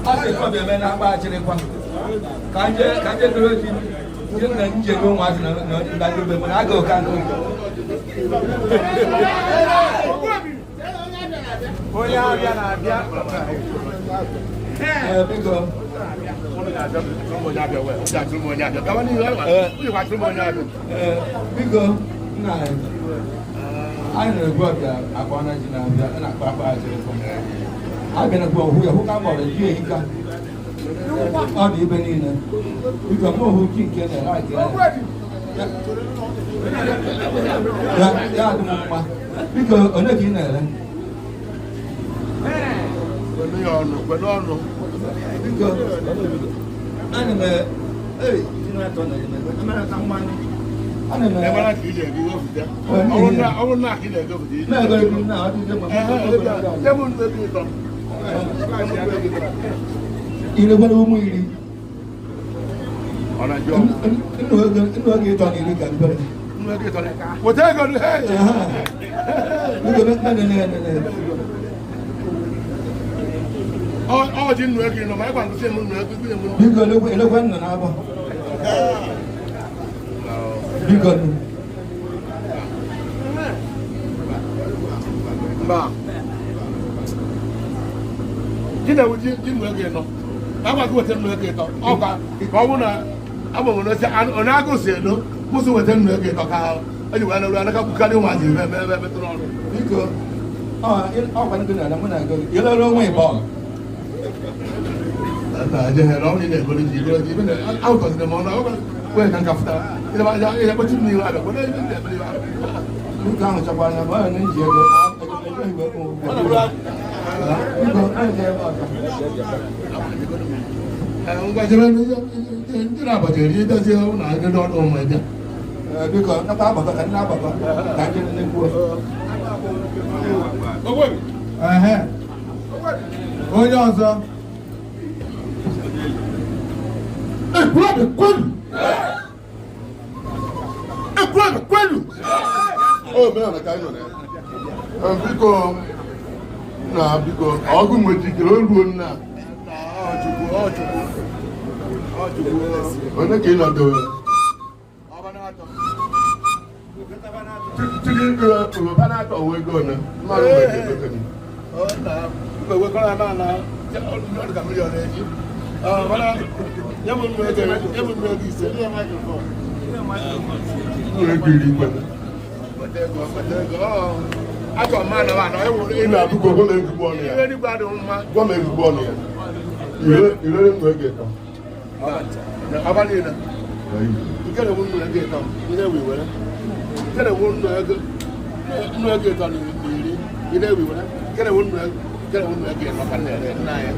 a sị Ekwulọbịa eme na akpa achịrịkwa ka nje ka nje golo ji nje na nje go ụmụazị na na ndị be mana agụụ ka nkụ. Onye abịa na-abịa. Ee, biko. Ee, biko, nna anyị, anyị na-egwu ọbịa akpa na ji na-abịa a na-akpa akpa achịrịkwa abịa na hụ ya hụ ka kpọrọ ji ehika ọ dị ibe niile. Biko, mụ hụ ji nke na-ere ya ya adị m mma. Biko, onye ka ị na-ere? Kwenu ya ọnụ, kwenu ọnụ. Biko, ana m ei ji na-atọ na ana m Ebe na ka ị na-ego wepụta. Ọ bụrụ na ka ị na-ego wepụta. Na-ego ibu na ọ dịzie ma Nye m nnu ego ịtọ. Irekwara ụmụ iri. Ọ na-ajọ. Nnu ego ịtọ na iri ka mbere. Nnu ego ịtọ. Weta ego nụ, hey! Biko, nene. Ọ ji nnu ego ịnọ, ma ịgwa ngụsị m nnu ego, m nnu. Biko, elekwe nna na-abọ. Biko nụ. Mba. Ji na-ewu ji ji nnu ego ịnọ. Agwa gị weta nnu ego ịtọ. Ọ ka ka ọ bụrụ na agbanwe n'oche onye agụ si elo, kwụsị weta nnu ego ịtọ ka eji wee nọrọ anaka gbukarị ụmụazị ebe ebe ebe metụrụ ọnụ. Biko, ọ gwa ndị na mụ na ego ilere onwe ịbọ. Na ajehere ọ na-egoro ji egoro ji ebe na ahụtọziri m ọnụ wee ka nka fụtara ihe kpọchi m n'ihu abịa kwere ebe ndị ebere ibe ahụ. Biko, ahụ chakwa anya ma ọ na-eji ego ego igwe kwụ ụgwọ. Biko, anyị ga-ebe ọzọ. Ngwa jebe ndị na-abacha eri dozie ụlọ agịrị ọnụ ụmụ ebe. Ee, biko, nakwa agbakọ ka ndị na-agbakọ ka ndị na-ekwuo. Ehe. Onye ọzọ. Ekwulọbịa kwenu! Ekwulọbịa kwenu! O omenala ka anyị nọ na ya. Biko, na biko, ọgụ nwechikere o ruo nna. Ọ Chukwu, ọ Chukwu, ọ Chukwu. Onye ka ị nọdowe? Chukwu na-atọ uwe ego one. Mmadụ nwere ego ego. Ọ na wekọrọ na ọ dị ka million eji. Mana nye m nnu ego, nye m nnu ego ise. Nnu ego iri kwenu. Achọ m ana ana Ị na-abụkwa gwa m ezigbo ọnụ ya. Ihe eluigwe adịghị mma. Gwa m ezigbo ọnụ ya. Irere nnu ego ịtọ. Aba niile. Nke na-ewu nnu ego ịtọ, ihe ewe were. Nke na-ewu nnu ego nnu ego ịtọ na iri, ihe ewe were. Nke na-ewu nnu ego nke na-ewu nnu ego ịtọ ka m na-ere nna ya.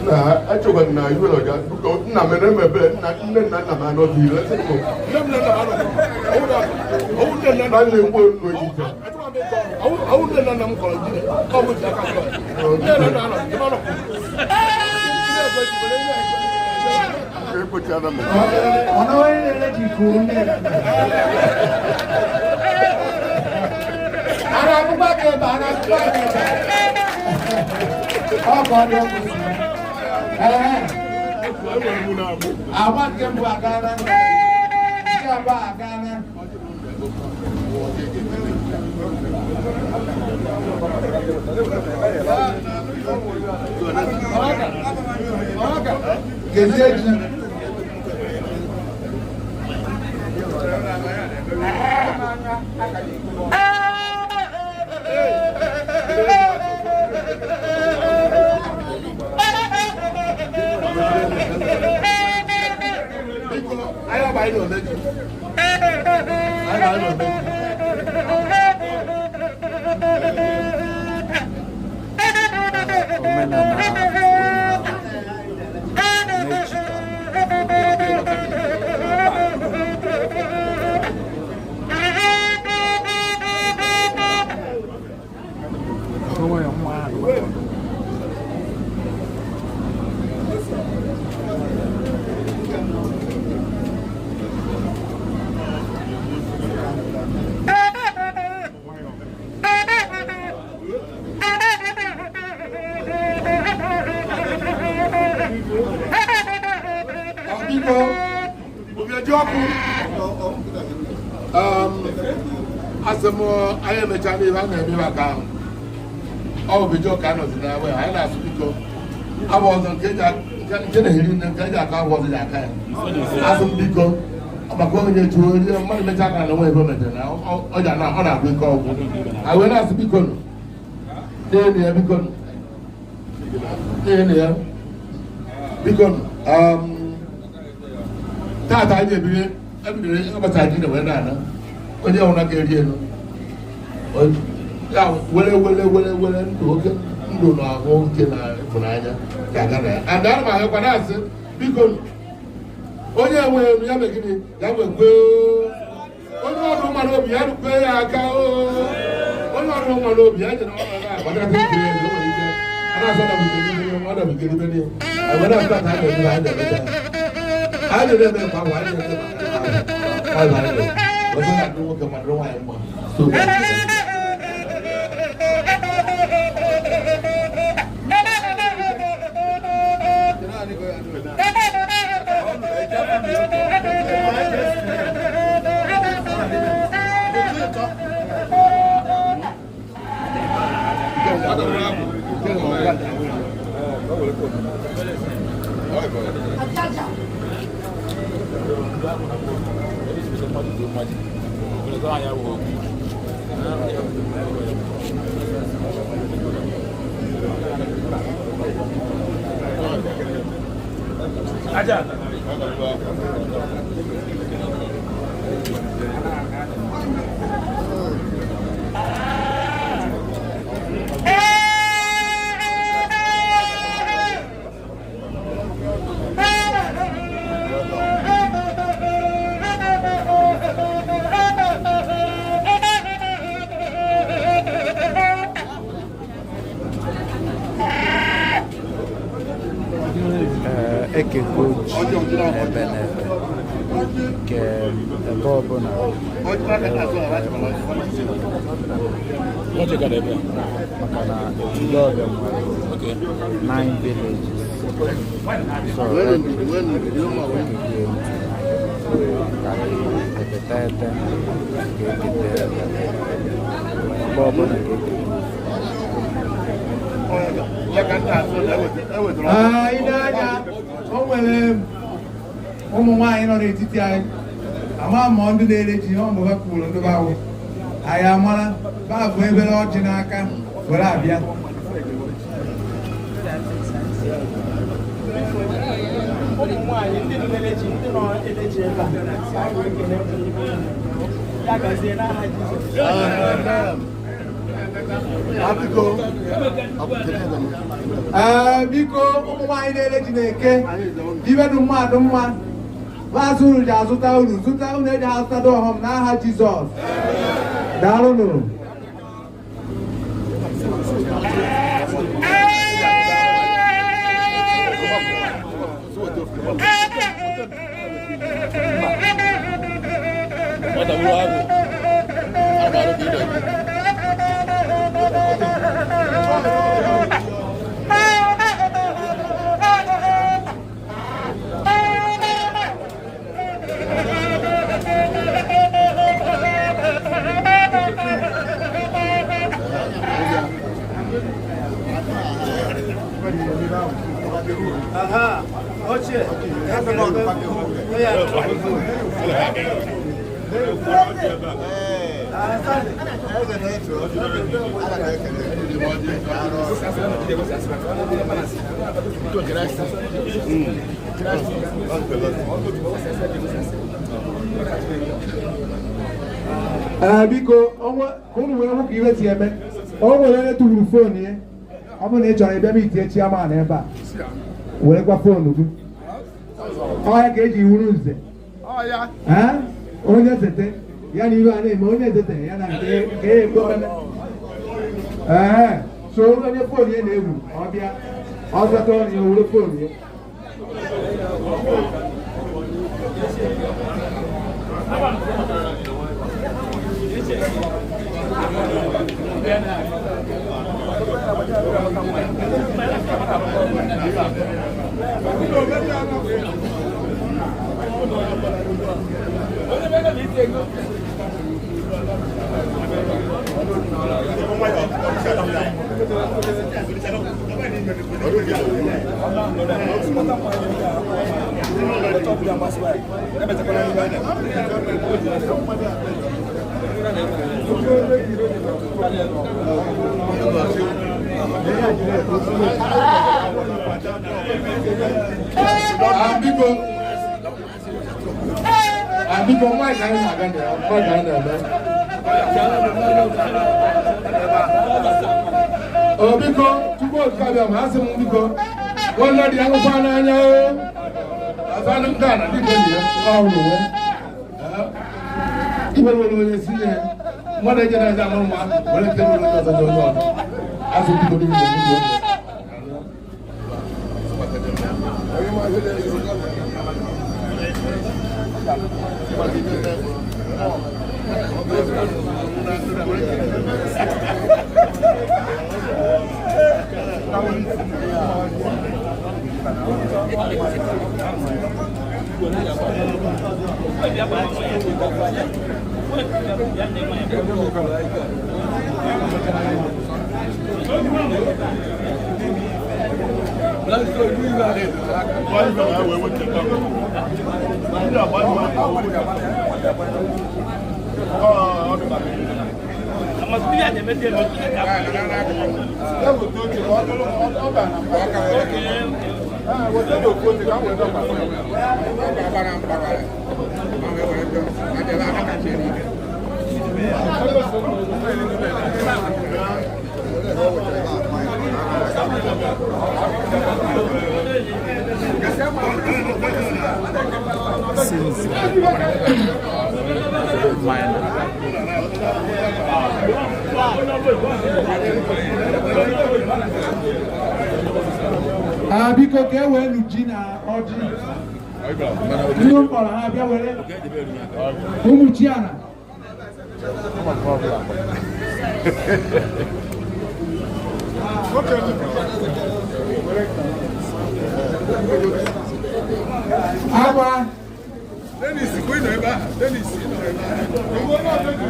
Nna achọkwa na iwe na ọga biko nna m na-emebe nna nne na nna m anọghị ire sị m. Nne m na nna m anọghị. Ọwụ nne na nna Na na-ekwu nnu ego ite. Ọwụ nne na nna m kọrọ ji, ọ bụ ji aka kọrọ. Nne na nna anọ, ebe ọ nọ. Ekpochara m. Ọ̀nà onye na-ere ji kwuru ndị ara akwụkwọ aka ebe ara akwụkwọ aka ebe ọ ka ọ dị ọkụ si. Ee. Agba nke mbụ agaala, nke abụọ agaala. Gezie ji. Biko, anyị abaghị n'omeji. Anyị abaghị n'omeji. Omenala bụ na omeji ka Biko. Obiajuoku. Asị m anyị emechala ihe a na-eme maka ahụ. Ọ bụ Obiajuoku ka a nọzi na we anyị na-asụ biko. Abụ ọzọ nke eji nke na-eri nne nke eji aka abụ ọzọ ji aka ya. Asị m biko maka onye jụrụ onye mmadụ mechaa aka na nwa ebe o metere na ọ ji ana ọ na-agụ ike ọgwụ. Anyị wee na-asị biko nụ. N'elu ya biko nụ. N'elu ya. Biko nụ. Tata anyị ebiri ebidoro ụbọchị anyị na wee na-ana onye ọbụla ga-eri elu ya were were were were ndụ oke ndụ na ahụ nke na ịfụnanya ga-aga na ya. And ana m ahịakwa na-asị biko onye enweghị elu ya mee gịnị ya nwekwe onye ọdụ mmadụ obi ya rukwe ya aka oo onye ọdụ mmadụ obi ya jere ọrụ na-agbadata ike ya o nwere ike a na-asa na bugere ibe ọ na bugere ibe n'ihe anyị were asa ka a na-eme anyị na-emecha anyị na-eme nke ahụ anyị na-eme maka ahụ anyị na-eme ọzọ na-adị nwoke ma dịrị nwaanyị mma so. Ee, ekego ji n'ebe n'ebe nke ebe ọbụla maka na Ekwulobia nwere nine villages, so ekego ebe teghete ga-ekete ebe ọbụla ga-ekego. Ee, ị na-anya o nwere ụmụ nwaanyị nọ n'etiti anyị ama ma ndị na-ere ji ọ mgbe ha kwuru ndị be ahụ anyị amara babụ ebere ọjị n'aka were abịa. Ụmụ nwaanyị ndị nọ na-eleji ndị nọ eleji ebe a anyị wee kele ya gazie n'aha Jizọs. Biko. Ee, biko, ụmụ nwaanyị na-ere ji na-eke ibe dị mmadụ mma maazị unu ji azụta uru zụta unu eji azụta ọghọm n'aha Jizọs. Daalụnụ. Aha, ochie. Ee, biko, ọnwa ka unu wee hụ ka iwe si eme. O nwere onye tụfuru phone ya. Ọ bụrụ na ị chọrọ ịbịa ma itinye chairman ebe a werekwa phone gị ọya ka eji wuru nze. Ee, onye zete ya na iwe a na-eme onye zete ya na nke nke ya ekwe meme. Ee, so onye phone ya na-egwu ọ bịa ọ zata ọrụ ya were phone ya. Ah, biko. Ah, biko, nwaanyị ka anyị na-aga na ya, nwaanyị ka anyị na-eme. O biko, tupu okike abịa ma asị m biko, nwanne dị akwụkwọ n'anya o. Azanụ nke a na dịka enyi ya, ọ hụrụ onwe. Ibe nwere onye si nye ya. Mmadụ eje na-eze amụrụ nwa, were nke nwere onye ọzọ nye onye ọzọ. Asị m biko, biko, biko. Since minor. Ah, biko ka e wee nu ji na ọjị. Ndị mkpọrọ ha bịa were ụmụ chi ala. Agba. Dennis, kwe nọ ebe a. Dennis, ị nọ ebe a.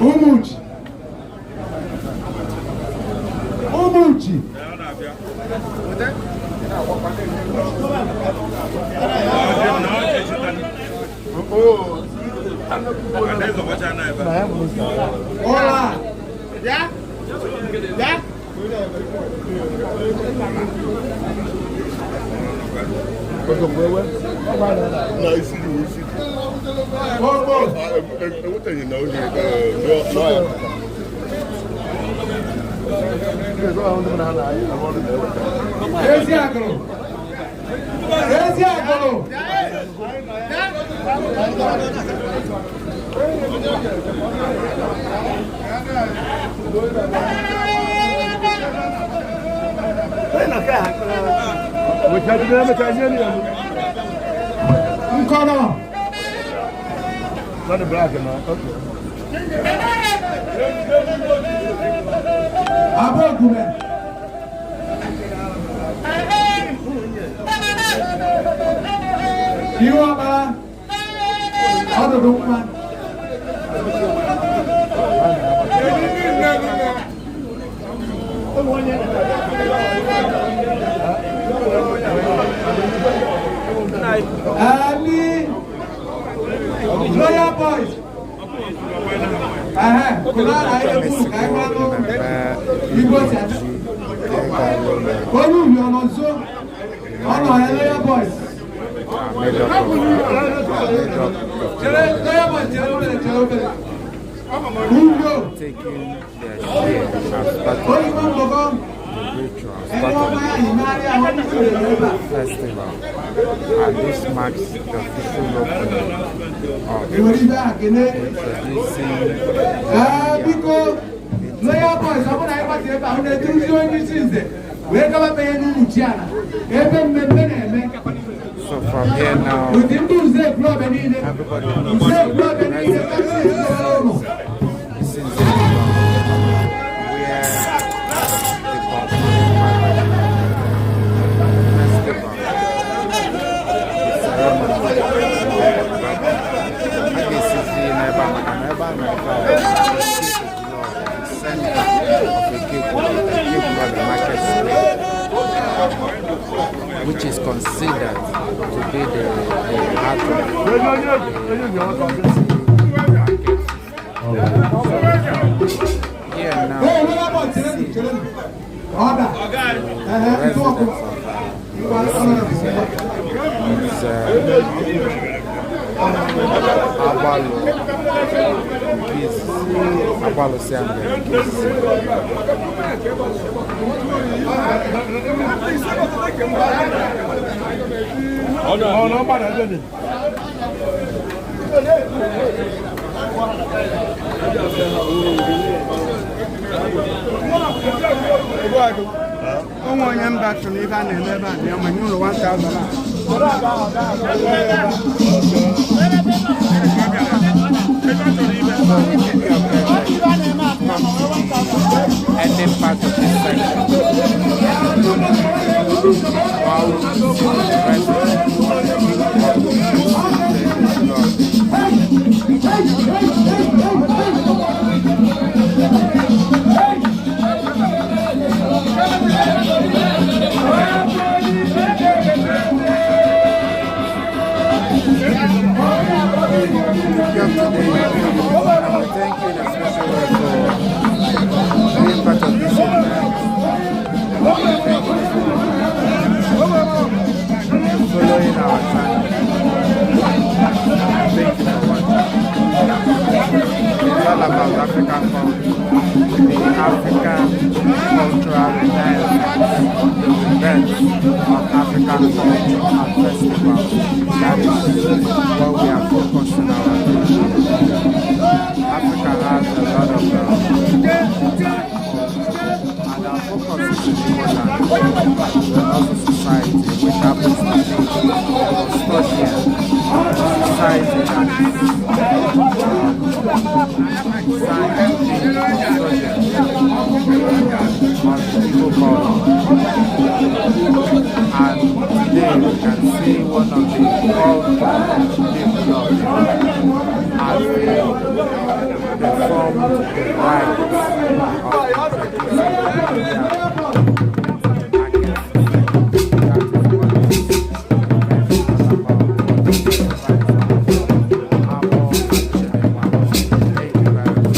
Ụmụchi. Ụmụchi. Ụlọ a. Enwetaghị na oge n'ọya. Ezi agụrụ. Ezi agụrụ. Nkọrọ. Abọ́gùnmẹ̀. Iwe ọkpara. Ọdụdụ nwa. Ẹni Royal Boys. Ẹhẹ́, kò lára ayé fún ìka ẹgbẹ́ ló. Igbo ti àti. Olú ìlú ọ̀nà nso. Ọ̀nà ẹ̀ Royal Boys. Made up of, made up of Chere, Royal Boys chere obere, chere obere. Ugo. taking their share as part of Olùkọ́ mbọ̀kọ́. the ritual, as Ẹni part wọ́n of bá yìí máa rí àwọn oníṣòwò rẹ̀ bá. the festival. And this marks the official opening of Ìwòrí bá àgẹ́lẹ́. introducing Ee, biko, Royal Boys, ọ bụrụ na anyị gbatịrị ebe ahụ na-eduzi onye isi nze wee gaba banye n'ụmụ chi ala ebe mmemme na-eme. So from here now, Ụdị ndị nze ekwulọbịa niile, everybody nze ekwulọbịa niile kasị ezinụlọ ụlọ. this is the where the concluding part of the festival, the ceremony, a ga-esizi n'ebe a maka na ebe a nọ ebe a considered to be the heart of the community market. So here now we can see the residents of this city is Agbalu Peace, Agbalu Siangere Peace. Onwe onye mba chụrụ ibe a na-eme ebe a na ya ma nye ụlọ 1000 a. So if you come to any part of this section, while the residents of this city. Come today, and we thank you in a special way for being part of this event. Thank you for following our channel. Thank you for watching. It's all about African culture, the African cultural renaissance, the rebirth of African culture and festivals. That is what we are focusing our attention on. Africa has a lot of culture, and our focus is in Igbo land, but also society, which happens to be the custodian of the society that is designed to be the custodian of the Igbo culture. And today we can see one of the culture people as they performed the rites of introducing the market system. That is what this event is about. This festival is all about. Abo Achịrịkwa. Thank you very much.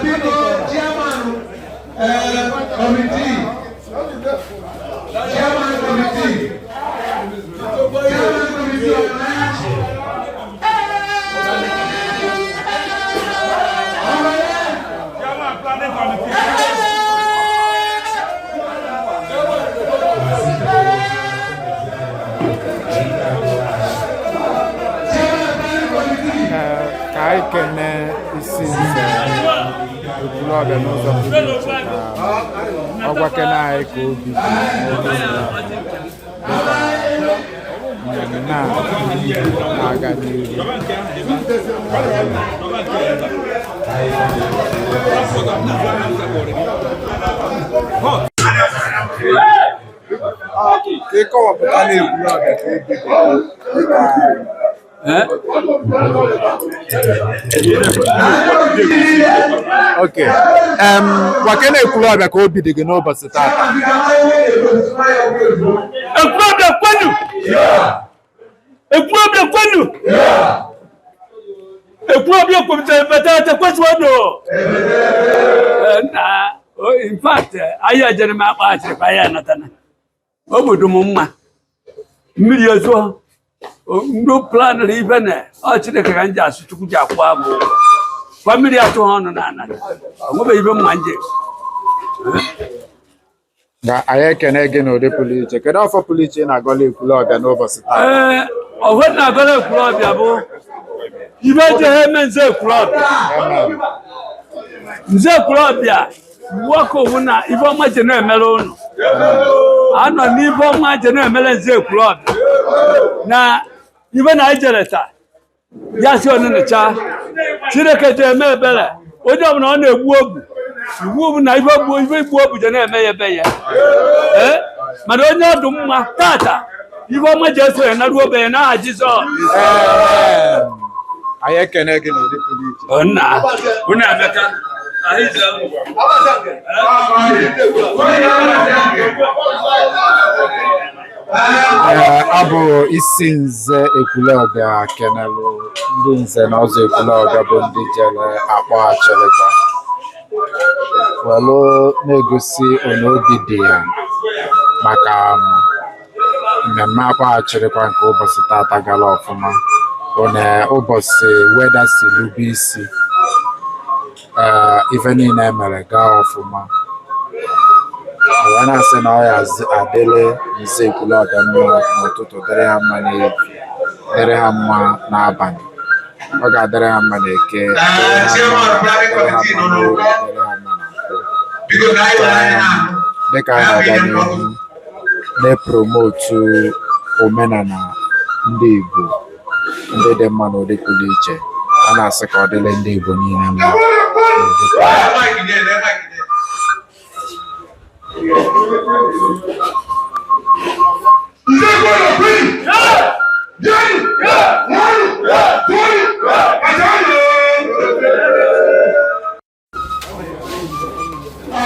Biko, chairman committee, chairman committee, chairman committee of marriage. Chairman planning committee. Ee, ka anyị kene isi nze Ekwulọbịa n'ụzọ pụrụ iche ka ọ gwakene anyị ka obi dị n'oge dịka mmemme a na-aga n'ihu. Ka ịkọwapụta na Ekwulọbịa ka obi dị dịka Ok. Gwakene Ekwulọbịa ka obi dị gị n'ụbọchị tata. Ekwulọbịa kwenu! Ekwulọbịa kwenu! Ekwulọbịa kwutere betete kwesịrị. Na in fact, anyị ejere m akpa achịrịkwa anyị anatana. Obodo m mma. Mmiri ezo. Ndị planụrụ ibe na ọ Chineke ka m ji asụ Chukwu ji akwụ abụ ụgwọ. Kwa mmiri atụ ha ọnụ n'ala. O nwebeghị ibe mma nje. Ga anyị ekene gị n'ụdị pụrụ iche. Kedu ọfọ pụrụ iche ị na-agọla Ekwulọbịa n'ụbọchị taa? Ee, ọhụrụ na-agọla Ekwulọbịa bụ ibe eji ha eme nze Ekwulọbịa. Amen. Nze Ekwulọbịa nwoke owu na ibe ọma ji na-emere ụnụ. Anọ n'ibe ọma ji na-emere nze Ekwulọbịa. Na ibe na anyị jere taa, ya si onịnịcha, Chineke ji eme ebere, onye ọbụla ọ na-egbu obu, iwu bụ na ibe gbuo ibe igbu obu ji na-eme ya ebe ya. Ee, mana onye ọdụ mma tata, ibe ọma ji eso ya naruo obe ya n'aha Jizọs. Amen. Anyị ekene gị n'ụdị pụrụ iche. Nna, unu emeka. Ahụ ize. Ee, ọ bụ isi nze Ekwulọbịa kenelụ ndị nze na ọzọ Ekwulọbịa bụ ndị jere akpọ achịrịkwa welu na-egosi ona obi dị ya maka mmemme akpọ achịrịkwa nke ụbọchị tata gara ọfụma, one ụbọchị weda si lube isi. Ee, ife niile emere gaa ọfụma, wee na-asị na ọ ya adịrị nze Ekwulọbịa mma n'ụtụtụ, dịrị ha mma n'ehihie, dịrị ha mma n'abalị. Ọ ga-adịrị ha mma n'Eke, dịrị ha mma n'Afọ, dịrị ha mma n'Orie, dịrị ha mma n'Afọ. Biko, ka anyị were anya na-ahụ. Dịka anyị na-aga n'ihu na-epromotu omenala ndị Igbo ndị dị mma n'ụdị pụrụ iche, a na-asị ka ọ dịrị ndị Igbo niile mma n'ụdị pụrụ iche.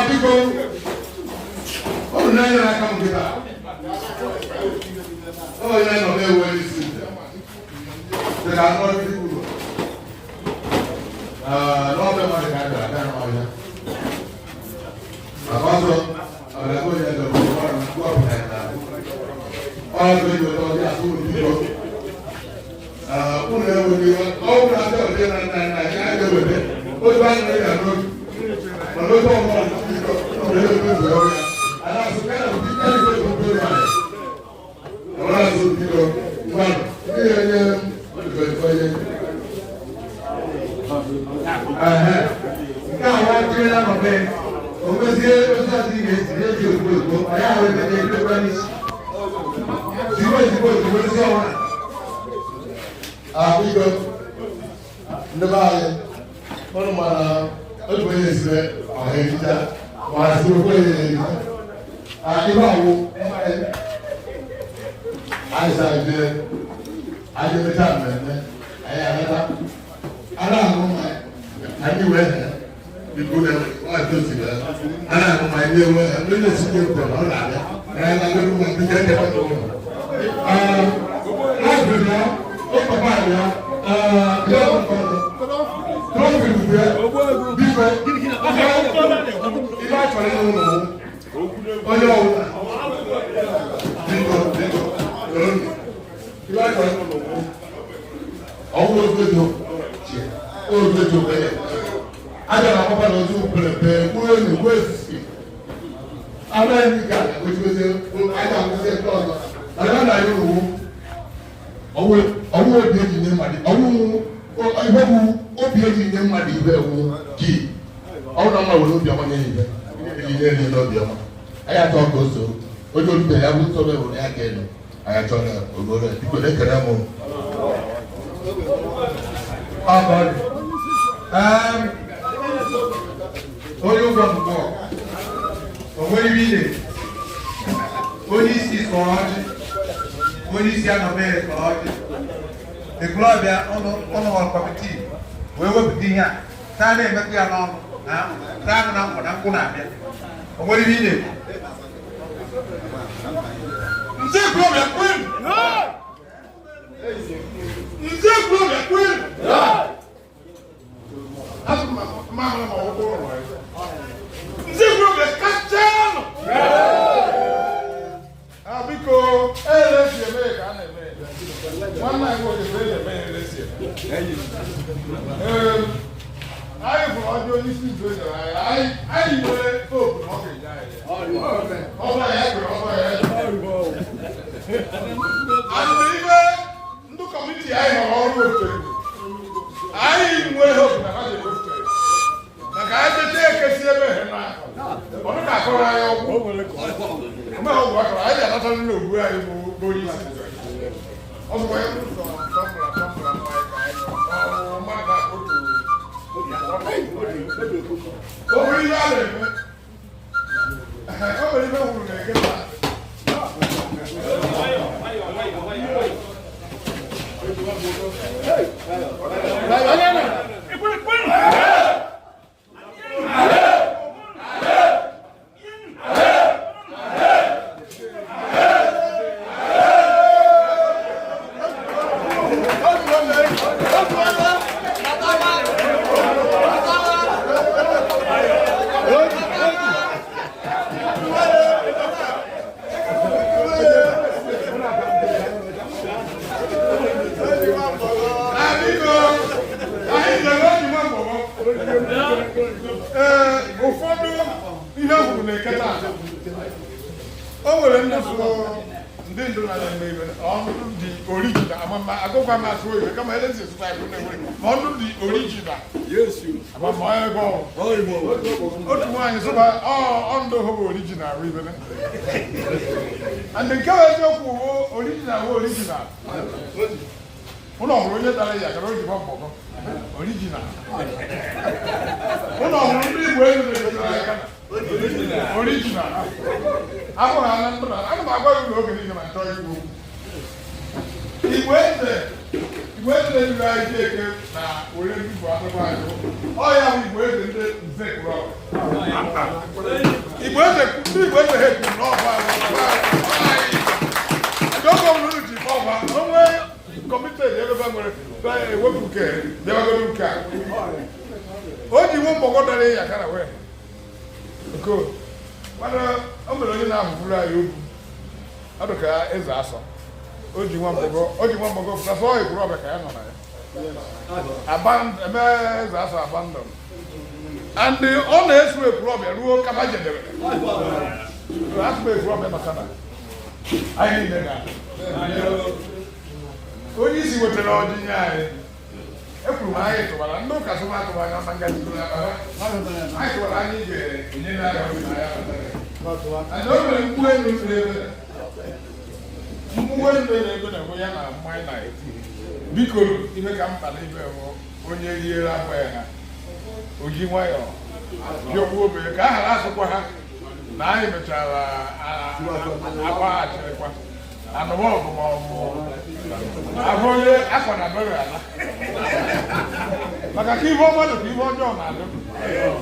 Biko, ọ bụ n'anya n'aka m nkịta onye nọ na-ewe isi dị ka anụ ọrụ kwuru n'ọbịa mmadụ ka a bịara abịa n'ọhịa maka ọzọ ọbịa onye dọrọ ọrụ ọrụ na ọrụ ego ọbịa asụ. Biko, unu enweghị ọ bụrụ na abịa ọbịa na nna nna anyị ga-eweta otu anyị na ya n'obi, mana otu ọbụla, biko, ọ bụ ego ego ọbịa a na-asụ ka na ụdị ego ego ego anyị ọrụ azụ. Biko, mmadụ ndị na-enye onye Nke a nwa jere na nọbe o nwezie ozi ọzọ ị ga-esi eji ozugbo ozugbo ọ ya wee mete ebekwa n'isi zigbo ozugbo ozugbo ozi ọnwa. Biko, ndị be anyị, ụnụ mara otu onye esire ọha ehicha ma ha si okwu onye ehicha. Ibe awụ mmanya anyị sa jee, anyị emechaa mmemme anyị anata a na-aṅụ mmanya anyị wee ha. Biko, na ọ tosiri ya a na-aṅụ mmanya na-enwe ha ndị na-esi ekwe na ọ na-abịa na ya na-agụrụ mmanya ndị ga-ekekwa n'ụlọ. Ó papa ya, ya trophy bụ ya. Biko, ife a chọrọ ịnụ ụlọ onye ọbụla, biko, biko, ife a chọrọ ịnụ ụlọ ọwụ otu ego otu ego wee aja na akwụkwọ na otu pere mpe mkpụrụ enyi gbuo esisi anaghị ka wechigozie aja akwụsị nke ọzọ mana na anyị rụwu ọwụ obi eji nye mmadụ ọwụ ihe bụ obi eji nye mmadụ ibe ewu ji ọwụ na mma were obi ọma nye ya ibe eji nye ya n'obi ọma anyị achọ ka o so onye olube ya bụ nsọ ewere ya ka elu anyị achọrọ ya ogoro biko na-ekele m. Onye ụgwọ mkpọ o nwere ibe ị na-ekwu, onye isi sọrọ ọjị, onye isi anọbeghị sọrọ ọjị. Ekwulọbịa ụnụ committee wee wepụta ihe a taa na-emetụ ya n'ọnụ na taa na nkwụ na nkwụ na-abịa o nwere ibe ị na-ekwu. Nze Ekwulọbịa kwenu! Nze Ekwulọbịa kwenu! Asị m ma ma ma ọ bụrụ na Nze Ekwulọbịa kachanụ! Ah, biko, ele si eme ka a na-eme ya. Nwanne anyị nwoke sị eme ya ele si eme. Ee, anyị fụrụ ọjọọ onye isi nze nyere anyị, anyị nwere hope na ọ ga-enye anyị ya. Ọba ya kwere, ọba ya kwere. And ibe ndị committee anyị nọrọ ọrụ otu anyị nwere hope na ha ga-ewepụta ya. Maka anyị chechaa ekesi ebe ha na ọ dị ka akọrọ anyị ọgwụ omeghe ọgwụ akọrọ anyị ga-anata n'ogbu anyị bụ onye isi nze. Ọ bụkwa ya bụrụ sọ tumbler tumbler mmanya ka anyị ṅụrụ. Ọ bụ mmadụ na otu o nwere ihe a na-eme, o nwere ihe hụrụ na-eke taa. Biko, anyị jere oji nwa mgbọgbọ. Ee, ụfọdụ ihe hụrụ na-eke taa, o nwere ndị so ndị ndu na-eme ibe ọnụ dị original amama agụkwa m asụ oyibo kama elezi esụta agụ na-enwe ma ọnụ dị original amama ebe ọ otu nwaanyị sụba ọndụ hụ bụ original bụ ibe and nke bụ eziokwu bụ original bụ original. Ụlọ ọhụrụ onye dara ya gara ojibo mgbọgọ original, ụlọ ọhụrụ ndị Igbo elu na-egotere aka original abụghị ana ndụ na ana m agwa gị ụlọ oge niile ma chọọ ikwu okwu. Igbo eze, Igbo eze na-ejiri anyị ji eke na were mbipụ akpụkpọ anyị ọ ya bụ Igbo eze ndị nze kwuru Igbo eze ndị Igbo eze ha ekwuru n'ọba anyị ndị oge ọbụla unu ji ọba onwe committee ebe ba nwere ewepụ nke bịagodo nke a o ji nwe mgbọgọ dara ya kara wee oko mana o mere onye na-ahụfuru anyị okwu ọ dị ka eze asọ o ji nwa mgbọgọ o ji nwa mgbọgọ pụta sọ ekwuru ọbịa ka ya nọ na ya eme eze asọ abandon and ọ na-eso ekwuru ọbịa ruo kaba jedebe asụma ekwuru ọbịa maka na anyị niile ga onye isi wetara ọjị nye anyị ekwuru m anyị tụbara ndị ụka sụma atụba anya ma ngaji tụrụ ya anyị tụbara anyị ga-enye n'aka obi na ya and o nwere mkpu elu ebe mkpu elu na ebe na ya na mmanya na-eti biko ibe ka mkpa na ibe bụ onye riere akwa ya ha o ji nwayọọ bịọkwa obere ka a ghara asụkwa ha na anyị mechara agbaghachirikwa anụma ọgụ ma ọ bụ ahụ onye akwa na bere ala maka ka ihe ọma dị ka ihe ọjọọ na-adị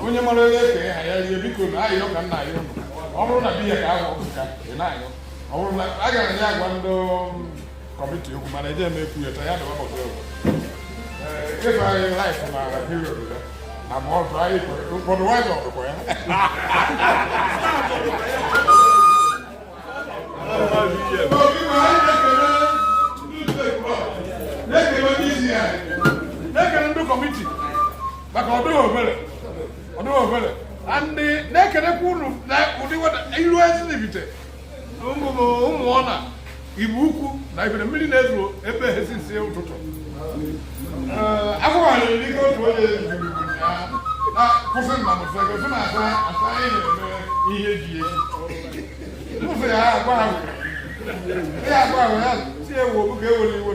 onye mara onye eke ha ya rie biko na ayọ ka nna ya ụnụ ọ bụrụ na biya ka ahụ ka ị na-ayọ ọ bụrụ na a gara ya agwa ndị committee okwu mana eje eme ekwu ya taa ya dọba bọtụ egwu ee ịfe anyị life na period ya. Na ma ọzọ anyị Budweiser dịkwa ya. Na-ekele onye isi anyị, na-ekele ndị committee maka ọdụghị obere, ọdụghị obere, and na-ekelekwa unu na ụdị weda iru Ezinifite, ụmụ ụmụ ọ na Igbo Ukwu na ibere mmiri na-ezo ebe esi nsi ụtụtụ. Afọ ike otu onye ziri ya na kwụsị na mụsị sị na asa asa anyị na-eme ihe ji echi kwụsị ya agwa ahụ ya agwa ahụ ya si ewu obu ka ewere iwe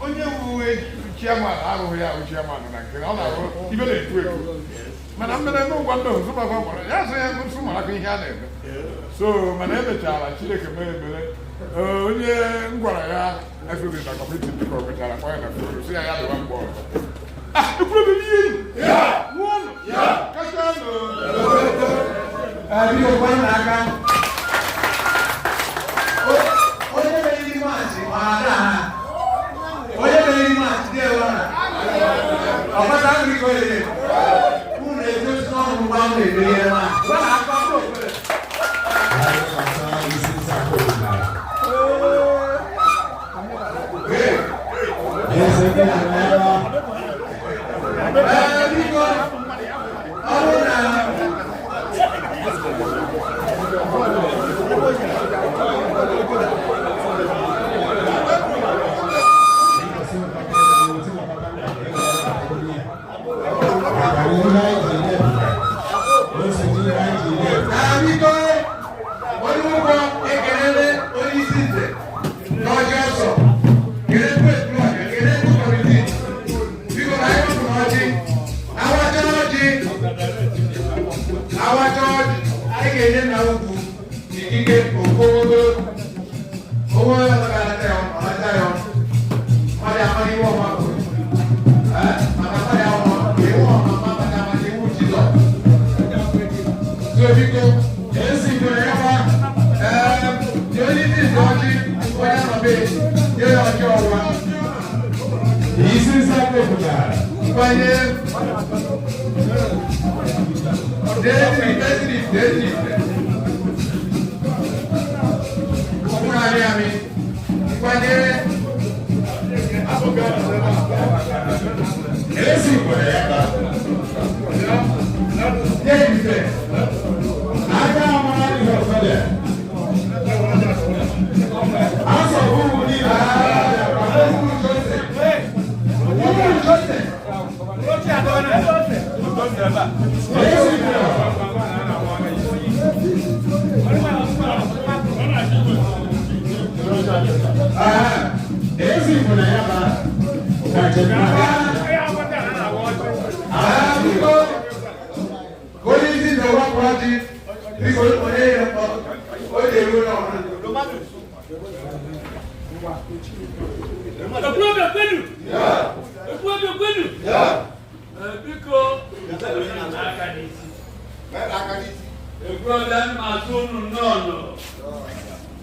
onye wuwe chairman arụghị ya ahụ chairman na nke ọ na-arụ ibe na-etu etu mana mmere n'ụgwọ ndị ọzọ baba gwara ya sị ya nsụ mara ihe a na-eme. So mana emechara Chineke mee ebere, onye m gwara ya esoghị na committee dịka o mechara kpọ ya na phone si ya ya dịwa mgbe ọzọ. Ah, ekwuru m ihe enyi nwụọnụ kacha nụ. Biko kwanye n'aka. Onye meriri match ọ na-ada ha? Onye meriri match dị ebe ọ na? Ọkpata mmiri ka onye unu na-egosi n'ọnụ mgbe ahụ na-emeri ihe match. Gwa na aka ọkụ okpere. Ee, biko, ọ bụrụ na na biko, onye ụgwọ ekelele onye isi nze n'ọjị ọsọ, kelekwa Ekwulọbịa, kelekwa committee. Biko na anyị wepụrụ ọjị, awacha ọjị, awacha ọjị, anyị ga-enye na ugwu ikike okpogoro onwe onye ọzọ ga-anata ya, ọ nata ya. Mmadụ amaghị iwe ọma bụ maka mmadụ ahụ iwu ọma maka amata iwu Jizọs. So biko, esi gwere ya nwa ee onye isi nze ọjị, onye anọbe nye ya ọjị ọwa. Isi nsapụtara. Nkwanye David David David ọkpụrụ amị amị nkwanye. Esi gwere ya ba. Nye ife. Aka amara ihe ọfọdụ. Asọ ugwu niile. Ugwu Joseph, Ugwu Joseph. Esi gwere. Esi gwere ya ba. Biko, onye isi na-ewepụ ọjị, biko, onye ya o ji eru onye ọbụla. Ekwulọbịa kwenu! Ekwulọbịa kwenu! Ee, biko, aka n'isi. Ekwulọbịa, ana m asụ unu nnọọ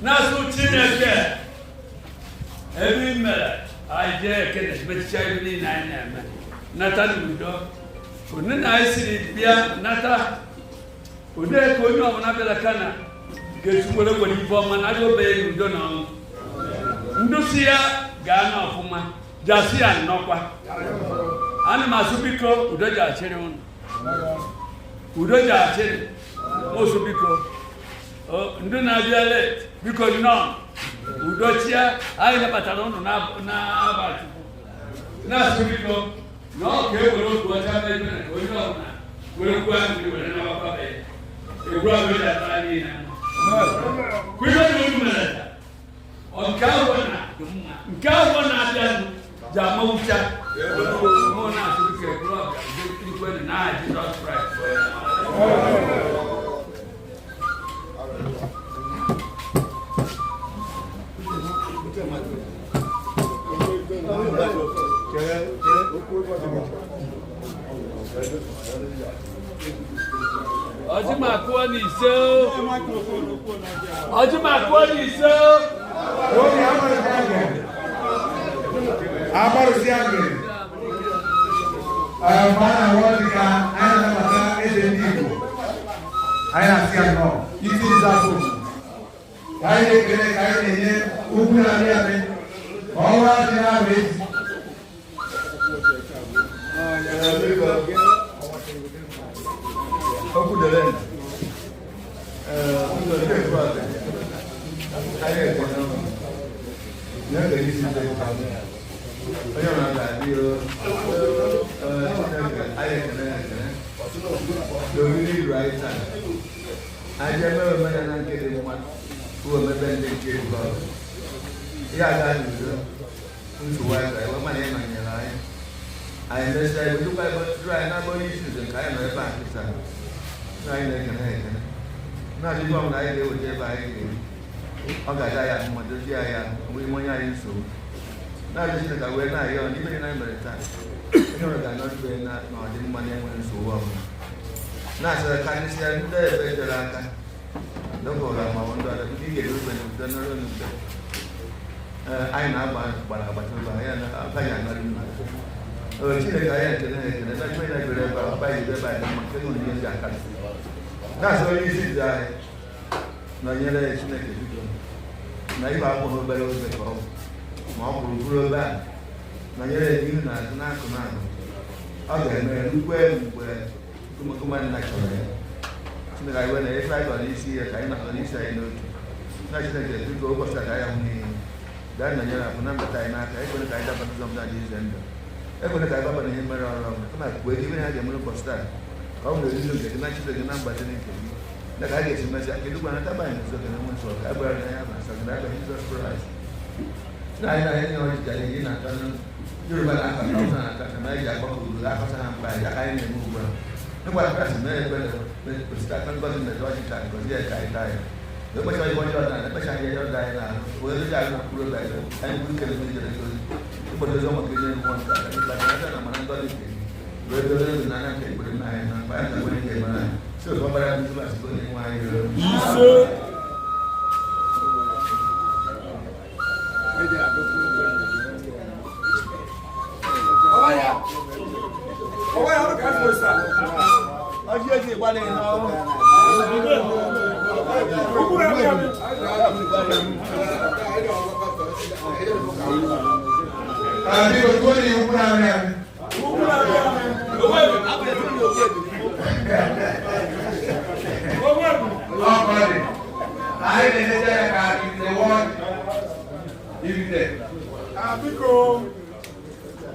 na-asụ Chineke ebe i mere anyị jee ekene mechicha ebe niile anyị na-eme nata n'udo onye na anyị siri bịa nata onye ka onye ọbụla bịara kana ga-esi were were ife ọma na aga obenye n'udo na ọṅụ ndusi ya gaa na ọfụma jasi ya nnọkwa. Ana m asụ biko, udo ji achịrị unu, udo ji achịrị mosu. Biko, ndị na-abịa late, biko nnọọ, udo chia. Anyị nabatara unu n'aba Chukwu, na-asụ biko na ọ ka e were otu ọcha mee ebe na ka onye ọbụla were kwuo mmiri were nabakwa be ya. Egwu ahụ eji atara niile kwa ihe na unu mere taa. Ọ nke ahụ na nke ahụ na-abịanụ ji amawucha mụ na-asụ biko, Ekwulọbịa, udo ikwenụ n'aha Jizọs Kraịst bụ onye nwe anyị. Ọjị ma kụọ n'ise o. Ọjị ma kụọ n'ise o. Oge amarụzi agịrị. Amarụzi agịrị. Mgbe a na-awa ọjị ka anyị na-anabata eze ndị Igbo. Anyị na-asị ya nnọọ, isi nze afọ obodo. Ka anyị na-ekele, ka anyị na-enye ugwu na-abịa abịa ka ọnwa dị na-abụ ezi. Okwu dere nụ. Ee, ụzọ ndị ekwu a anyị ekele ụnụ. Na-ekele isi ndị ekwu. Onye ọ na-adị o. Ee, Chineke, anyị ekele ya ekele. N'oriri iru anyị taa. Anyị eme omenala nke dị mma, bụ omebe ndị nke bụ ọrụ. Ya aga n'udo, nsogbu anyị ka anyị mana ịnọnyere anyị. Anyị mesịa iwe dukwa ebe duru anyị n'ebe onye isi nze nke anyị nọ ebe a kịta. Na anyị na-ekene ekene. Na-adịkwa m na anyị ga-eweta ebe anyị ga-eri. Ọ ga-aja ya mma, dozie ya, nwee onye anyị nsogbu. Na-ajụ Chineke wee na-ayọ n'ime ihe anyị mere taa. Onye ọbụla ga-anọdụ na n'ọdịmma na-enweghị nsogbu ọbụla. Na-asịrị karịsịa ndị ebe tere aka dọka ụra ma ọ bụ ndị ọzọ ndị ga-erube n'udo nọrọ n'udo. Ee, anyị na-agba gbara agbata obi anyị agaghị anara unu. Ee, Chineke, anyị ekele ha ekele na ikpe na-ebere ebe a ọba ebe ebe anyị mma nke na onye ji aka na-asị onye isi nze anyị nọnyere ya. Chineke, biko, na ibe akwụghị obere obe ka ọ bụ ma ọ kwụrụ bụrụ ebe a nọnyere ya n'ihu na azụ n'akụ na akụ ọ ga-eme rukwe mgbe nna chọrọ ya. Chineke, anyị wee na efe anyị gọrọ isi ya ka anyị na-agọrọ isi anyị n'otu na Chineke, biko, ụbọchị a ka anyị hụ n'ihu gaa nọnyere akụ na mbata anyị n'aka. Ekwere ka anyị daba n'ụzọ ọbụla dị ize ndụ, ekwere ka anyị gbaba n'ihe mere ọrụ ọbụla, kama kwuo ebe ha ga-emere ụbọchị taa ka ọ nwere izu nke gị na Chineke na mgbazi nke gị na ka a ga-esi mesịa kedu gwa nata anyị n'ụzọ gị na nwe nsọ ka a gbara na ya ma nsọ gị na aka Jizọs Kraịst na anyị na anyị ọjịja anyị na-ata. Yoruba na-aka, Hausa na-aka, na anyị ji agbakọ obodo akọsa ha mkpa anyị aka anyị na-eme ugbu a. Ịgwara Kraịst mee ekpere osite aka ngozi mmetụ ọjị ka ngozi ya ka anyị taa ya ekpecha ihe ọjọọ na ekpecha ihe ọjọọ anyị na-ahụ wee dozi anyị na mkpụrụ obi anyị anyị buru ikele ndị jere ozi ịkpọdo ozi ọma ka enye mmụọ nke anyị kpatara na amara ngozi nke gị wee dobe obi n'anya nke ekpere nna anyị na mkpa anyị ka nwere ike mara anyị si otu ọbara Jizọs bụ onye nwe anyị. Ise. Ọjị eji gbalị n'ọrụ. Biko, tụọ na iwu na-arịa arị. Ọ dị. Anyị na-eneje ya ka the word ibite. Biko,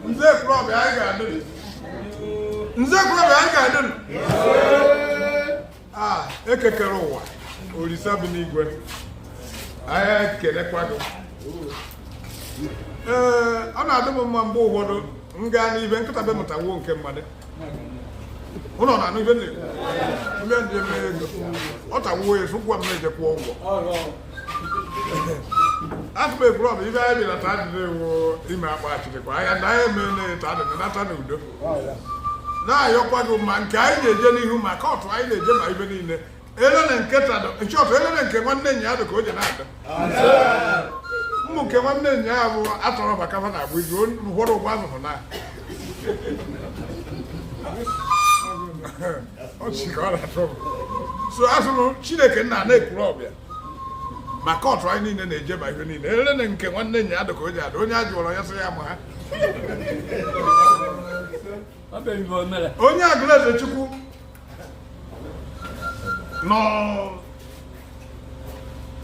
nze Ekwulọbịa, anyị ga-adị. Nze Ekwulọbịa, anyị ga-adị. A ekekere ụwa, Olisa bi n'igwe, anyị ekelekwa gị. Ee, ọ na-adị m mma mgbe ụfọdụ m gaa n'ibe nkịta be mụtawuo nke mmadụ ụlọ na-anụ ibe na-ekwu ndị ndị eme ego ọ tawuo ya sụkwa m na-eje kwụọ ụgwọ. Asị m Ekwulọbịa, ibe anyị bịara taa adịrị ewu ime akpa achịrịkwa anya na anyị eme na-eta adịrị nata n'udo, na-ayọkwa gị ma nke anyị na-eje n'ihu, ma court anyị na-eje, ma ibe niile elele nke tado nchọtụ elele nke nwanne nya dị ka o ji na-ada ụmụ nke nwanne nya bụ atọrọ maka fa na-abụ izu ụfọdụ ụgbọ azụhụ na ọchị ka ọ na-atọ m. So asị m Chineke nna na Ekwulọbịa, ma court anyị niile na-eje, ma ibe niile elele nke nwanne nya dị ka o ji ada onye a jụrụ ya sị ya ma ha onye Agụleze Chukwu nọ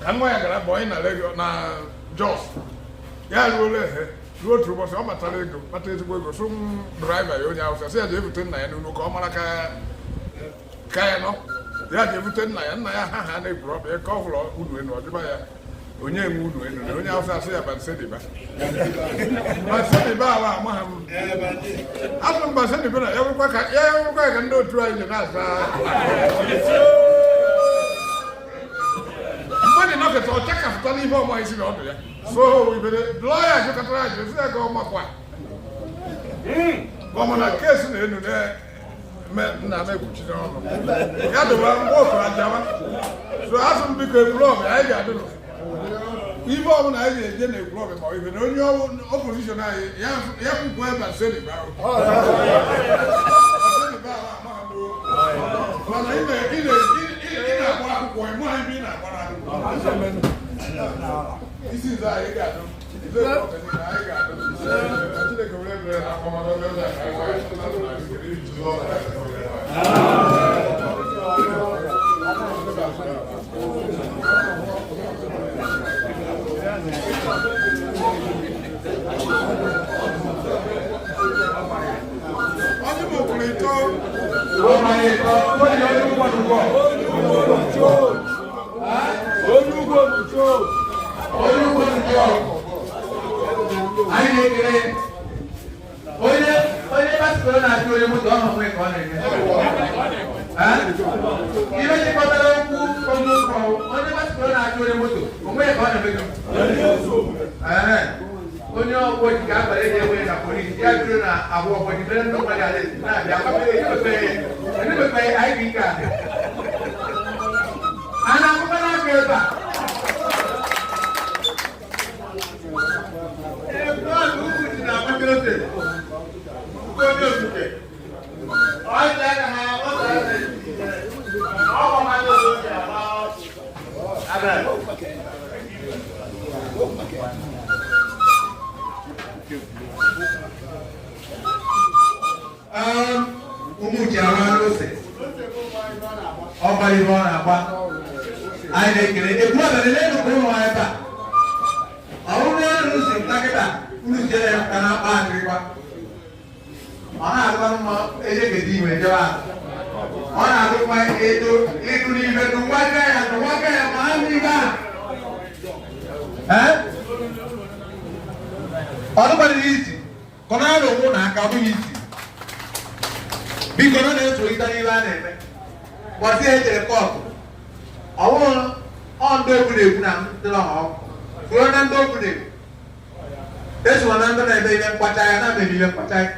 ka nwa ya gara bọyị na Lagos na Jos. Ya ruola ehe ruo otu ụbọchị ọ batara ego, kpata ezigbo ego, sụ driver ya onye Hausa sị ya jee bute nna ya n'ụlọ ka ọ mara ka ya nọ. Ya jee bute nna ya, nna ya ha ha na Ekwulọbịa ka ọ hụrụ unu enu. Ọjụba ya onye enwe unu enu na onye Hausa asị ya bansediba bansediba ala ama ha m asụ m bansediba na ya nwekwa ka ya nwekwa ka ndị otu anyị ji na-asa mmadụ nọkịta ọ chakapụta n'ihe ọma isi na ọdụ ya. So ibere lọya jụkọtara ajụ sị ya ka ọ makwa ka ọ ma na case na-enu na nna m ekwuchiri ọnụ ya dịwa mgbe okoro ajawa. So asụ m, biko, Ekwulọbịa, anyị ga-adị nụ. Ife ọbụla anyị ga-eje na Ekwulọbịa ma ife na onye opposition anyị ya kwukwu ebe Aseni bara. Aseni bara amaghị m o. Mana ị na-agba akwụkwọ, ị maghị ebe ị na-agbara akwụkwọ. Isi nze anyị ga-adụ. Nze Ekwulọbịa niile anyị ga-adụ. Chineke were ebere na akpọmọdụ eze anyị. Onye bụ Okwulito? Anyị na-ekele onye onye pastor na-achụ onye moto ọhụrụ onwe ka ọ na-eme. Ihe chịkọtara okwu onye ụkọ onye pastor na-achụ onye moto onwe ka ọ na-eme gị. Onye ọgbọ ji ka abalị eji enwe na polisi ya biro na abụọ ọgbọ ji mere ndị mmadụ ala esi na-abịa emepe ID card. A na-akụkọ n'aka ebe a. Ụmụ uche arụ ose ọ gbara ihe ọ na-agba. Anyị na-ekele Ekwulọbịa n'elu ka ụlọ anyị ebe a ọ bụrụ na elu si ntakịta unu chere ya ka na-akpa akịrịkwa ọ na-adịkwa mma ejegede iwe jebe azụ ọ na-adịkwa edo ịdụ n'ime tụwaga ya tụwaga ya ma ha n'ibe a ọ dịkwadịghị isi kọnara onwe na aka ọ bụghị isi biko na na-esorịta n'ihe a na-eme gbọsị ejere kọtụ ọ bụrụ ọ ndị okwu na-ekwu na ndị ọha kwuo na ndị okwu na-ekwu esokwa na ndị na-eme ihe mkpacha ya na-eme ihe mkpacha ya.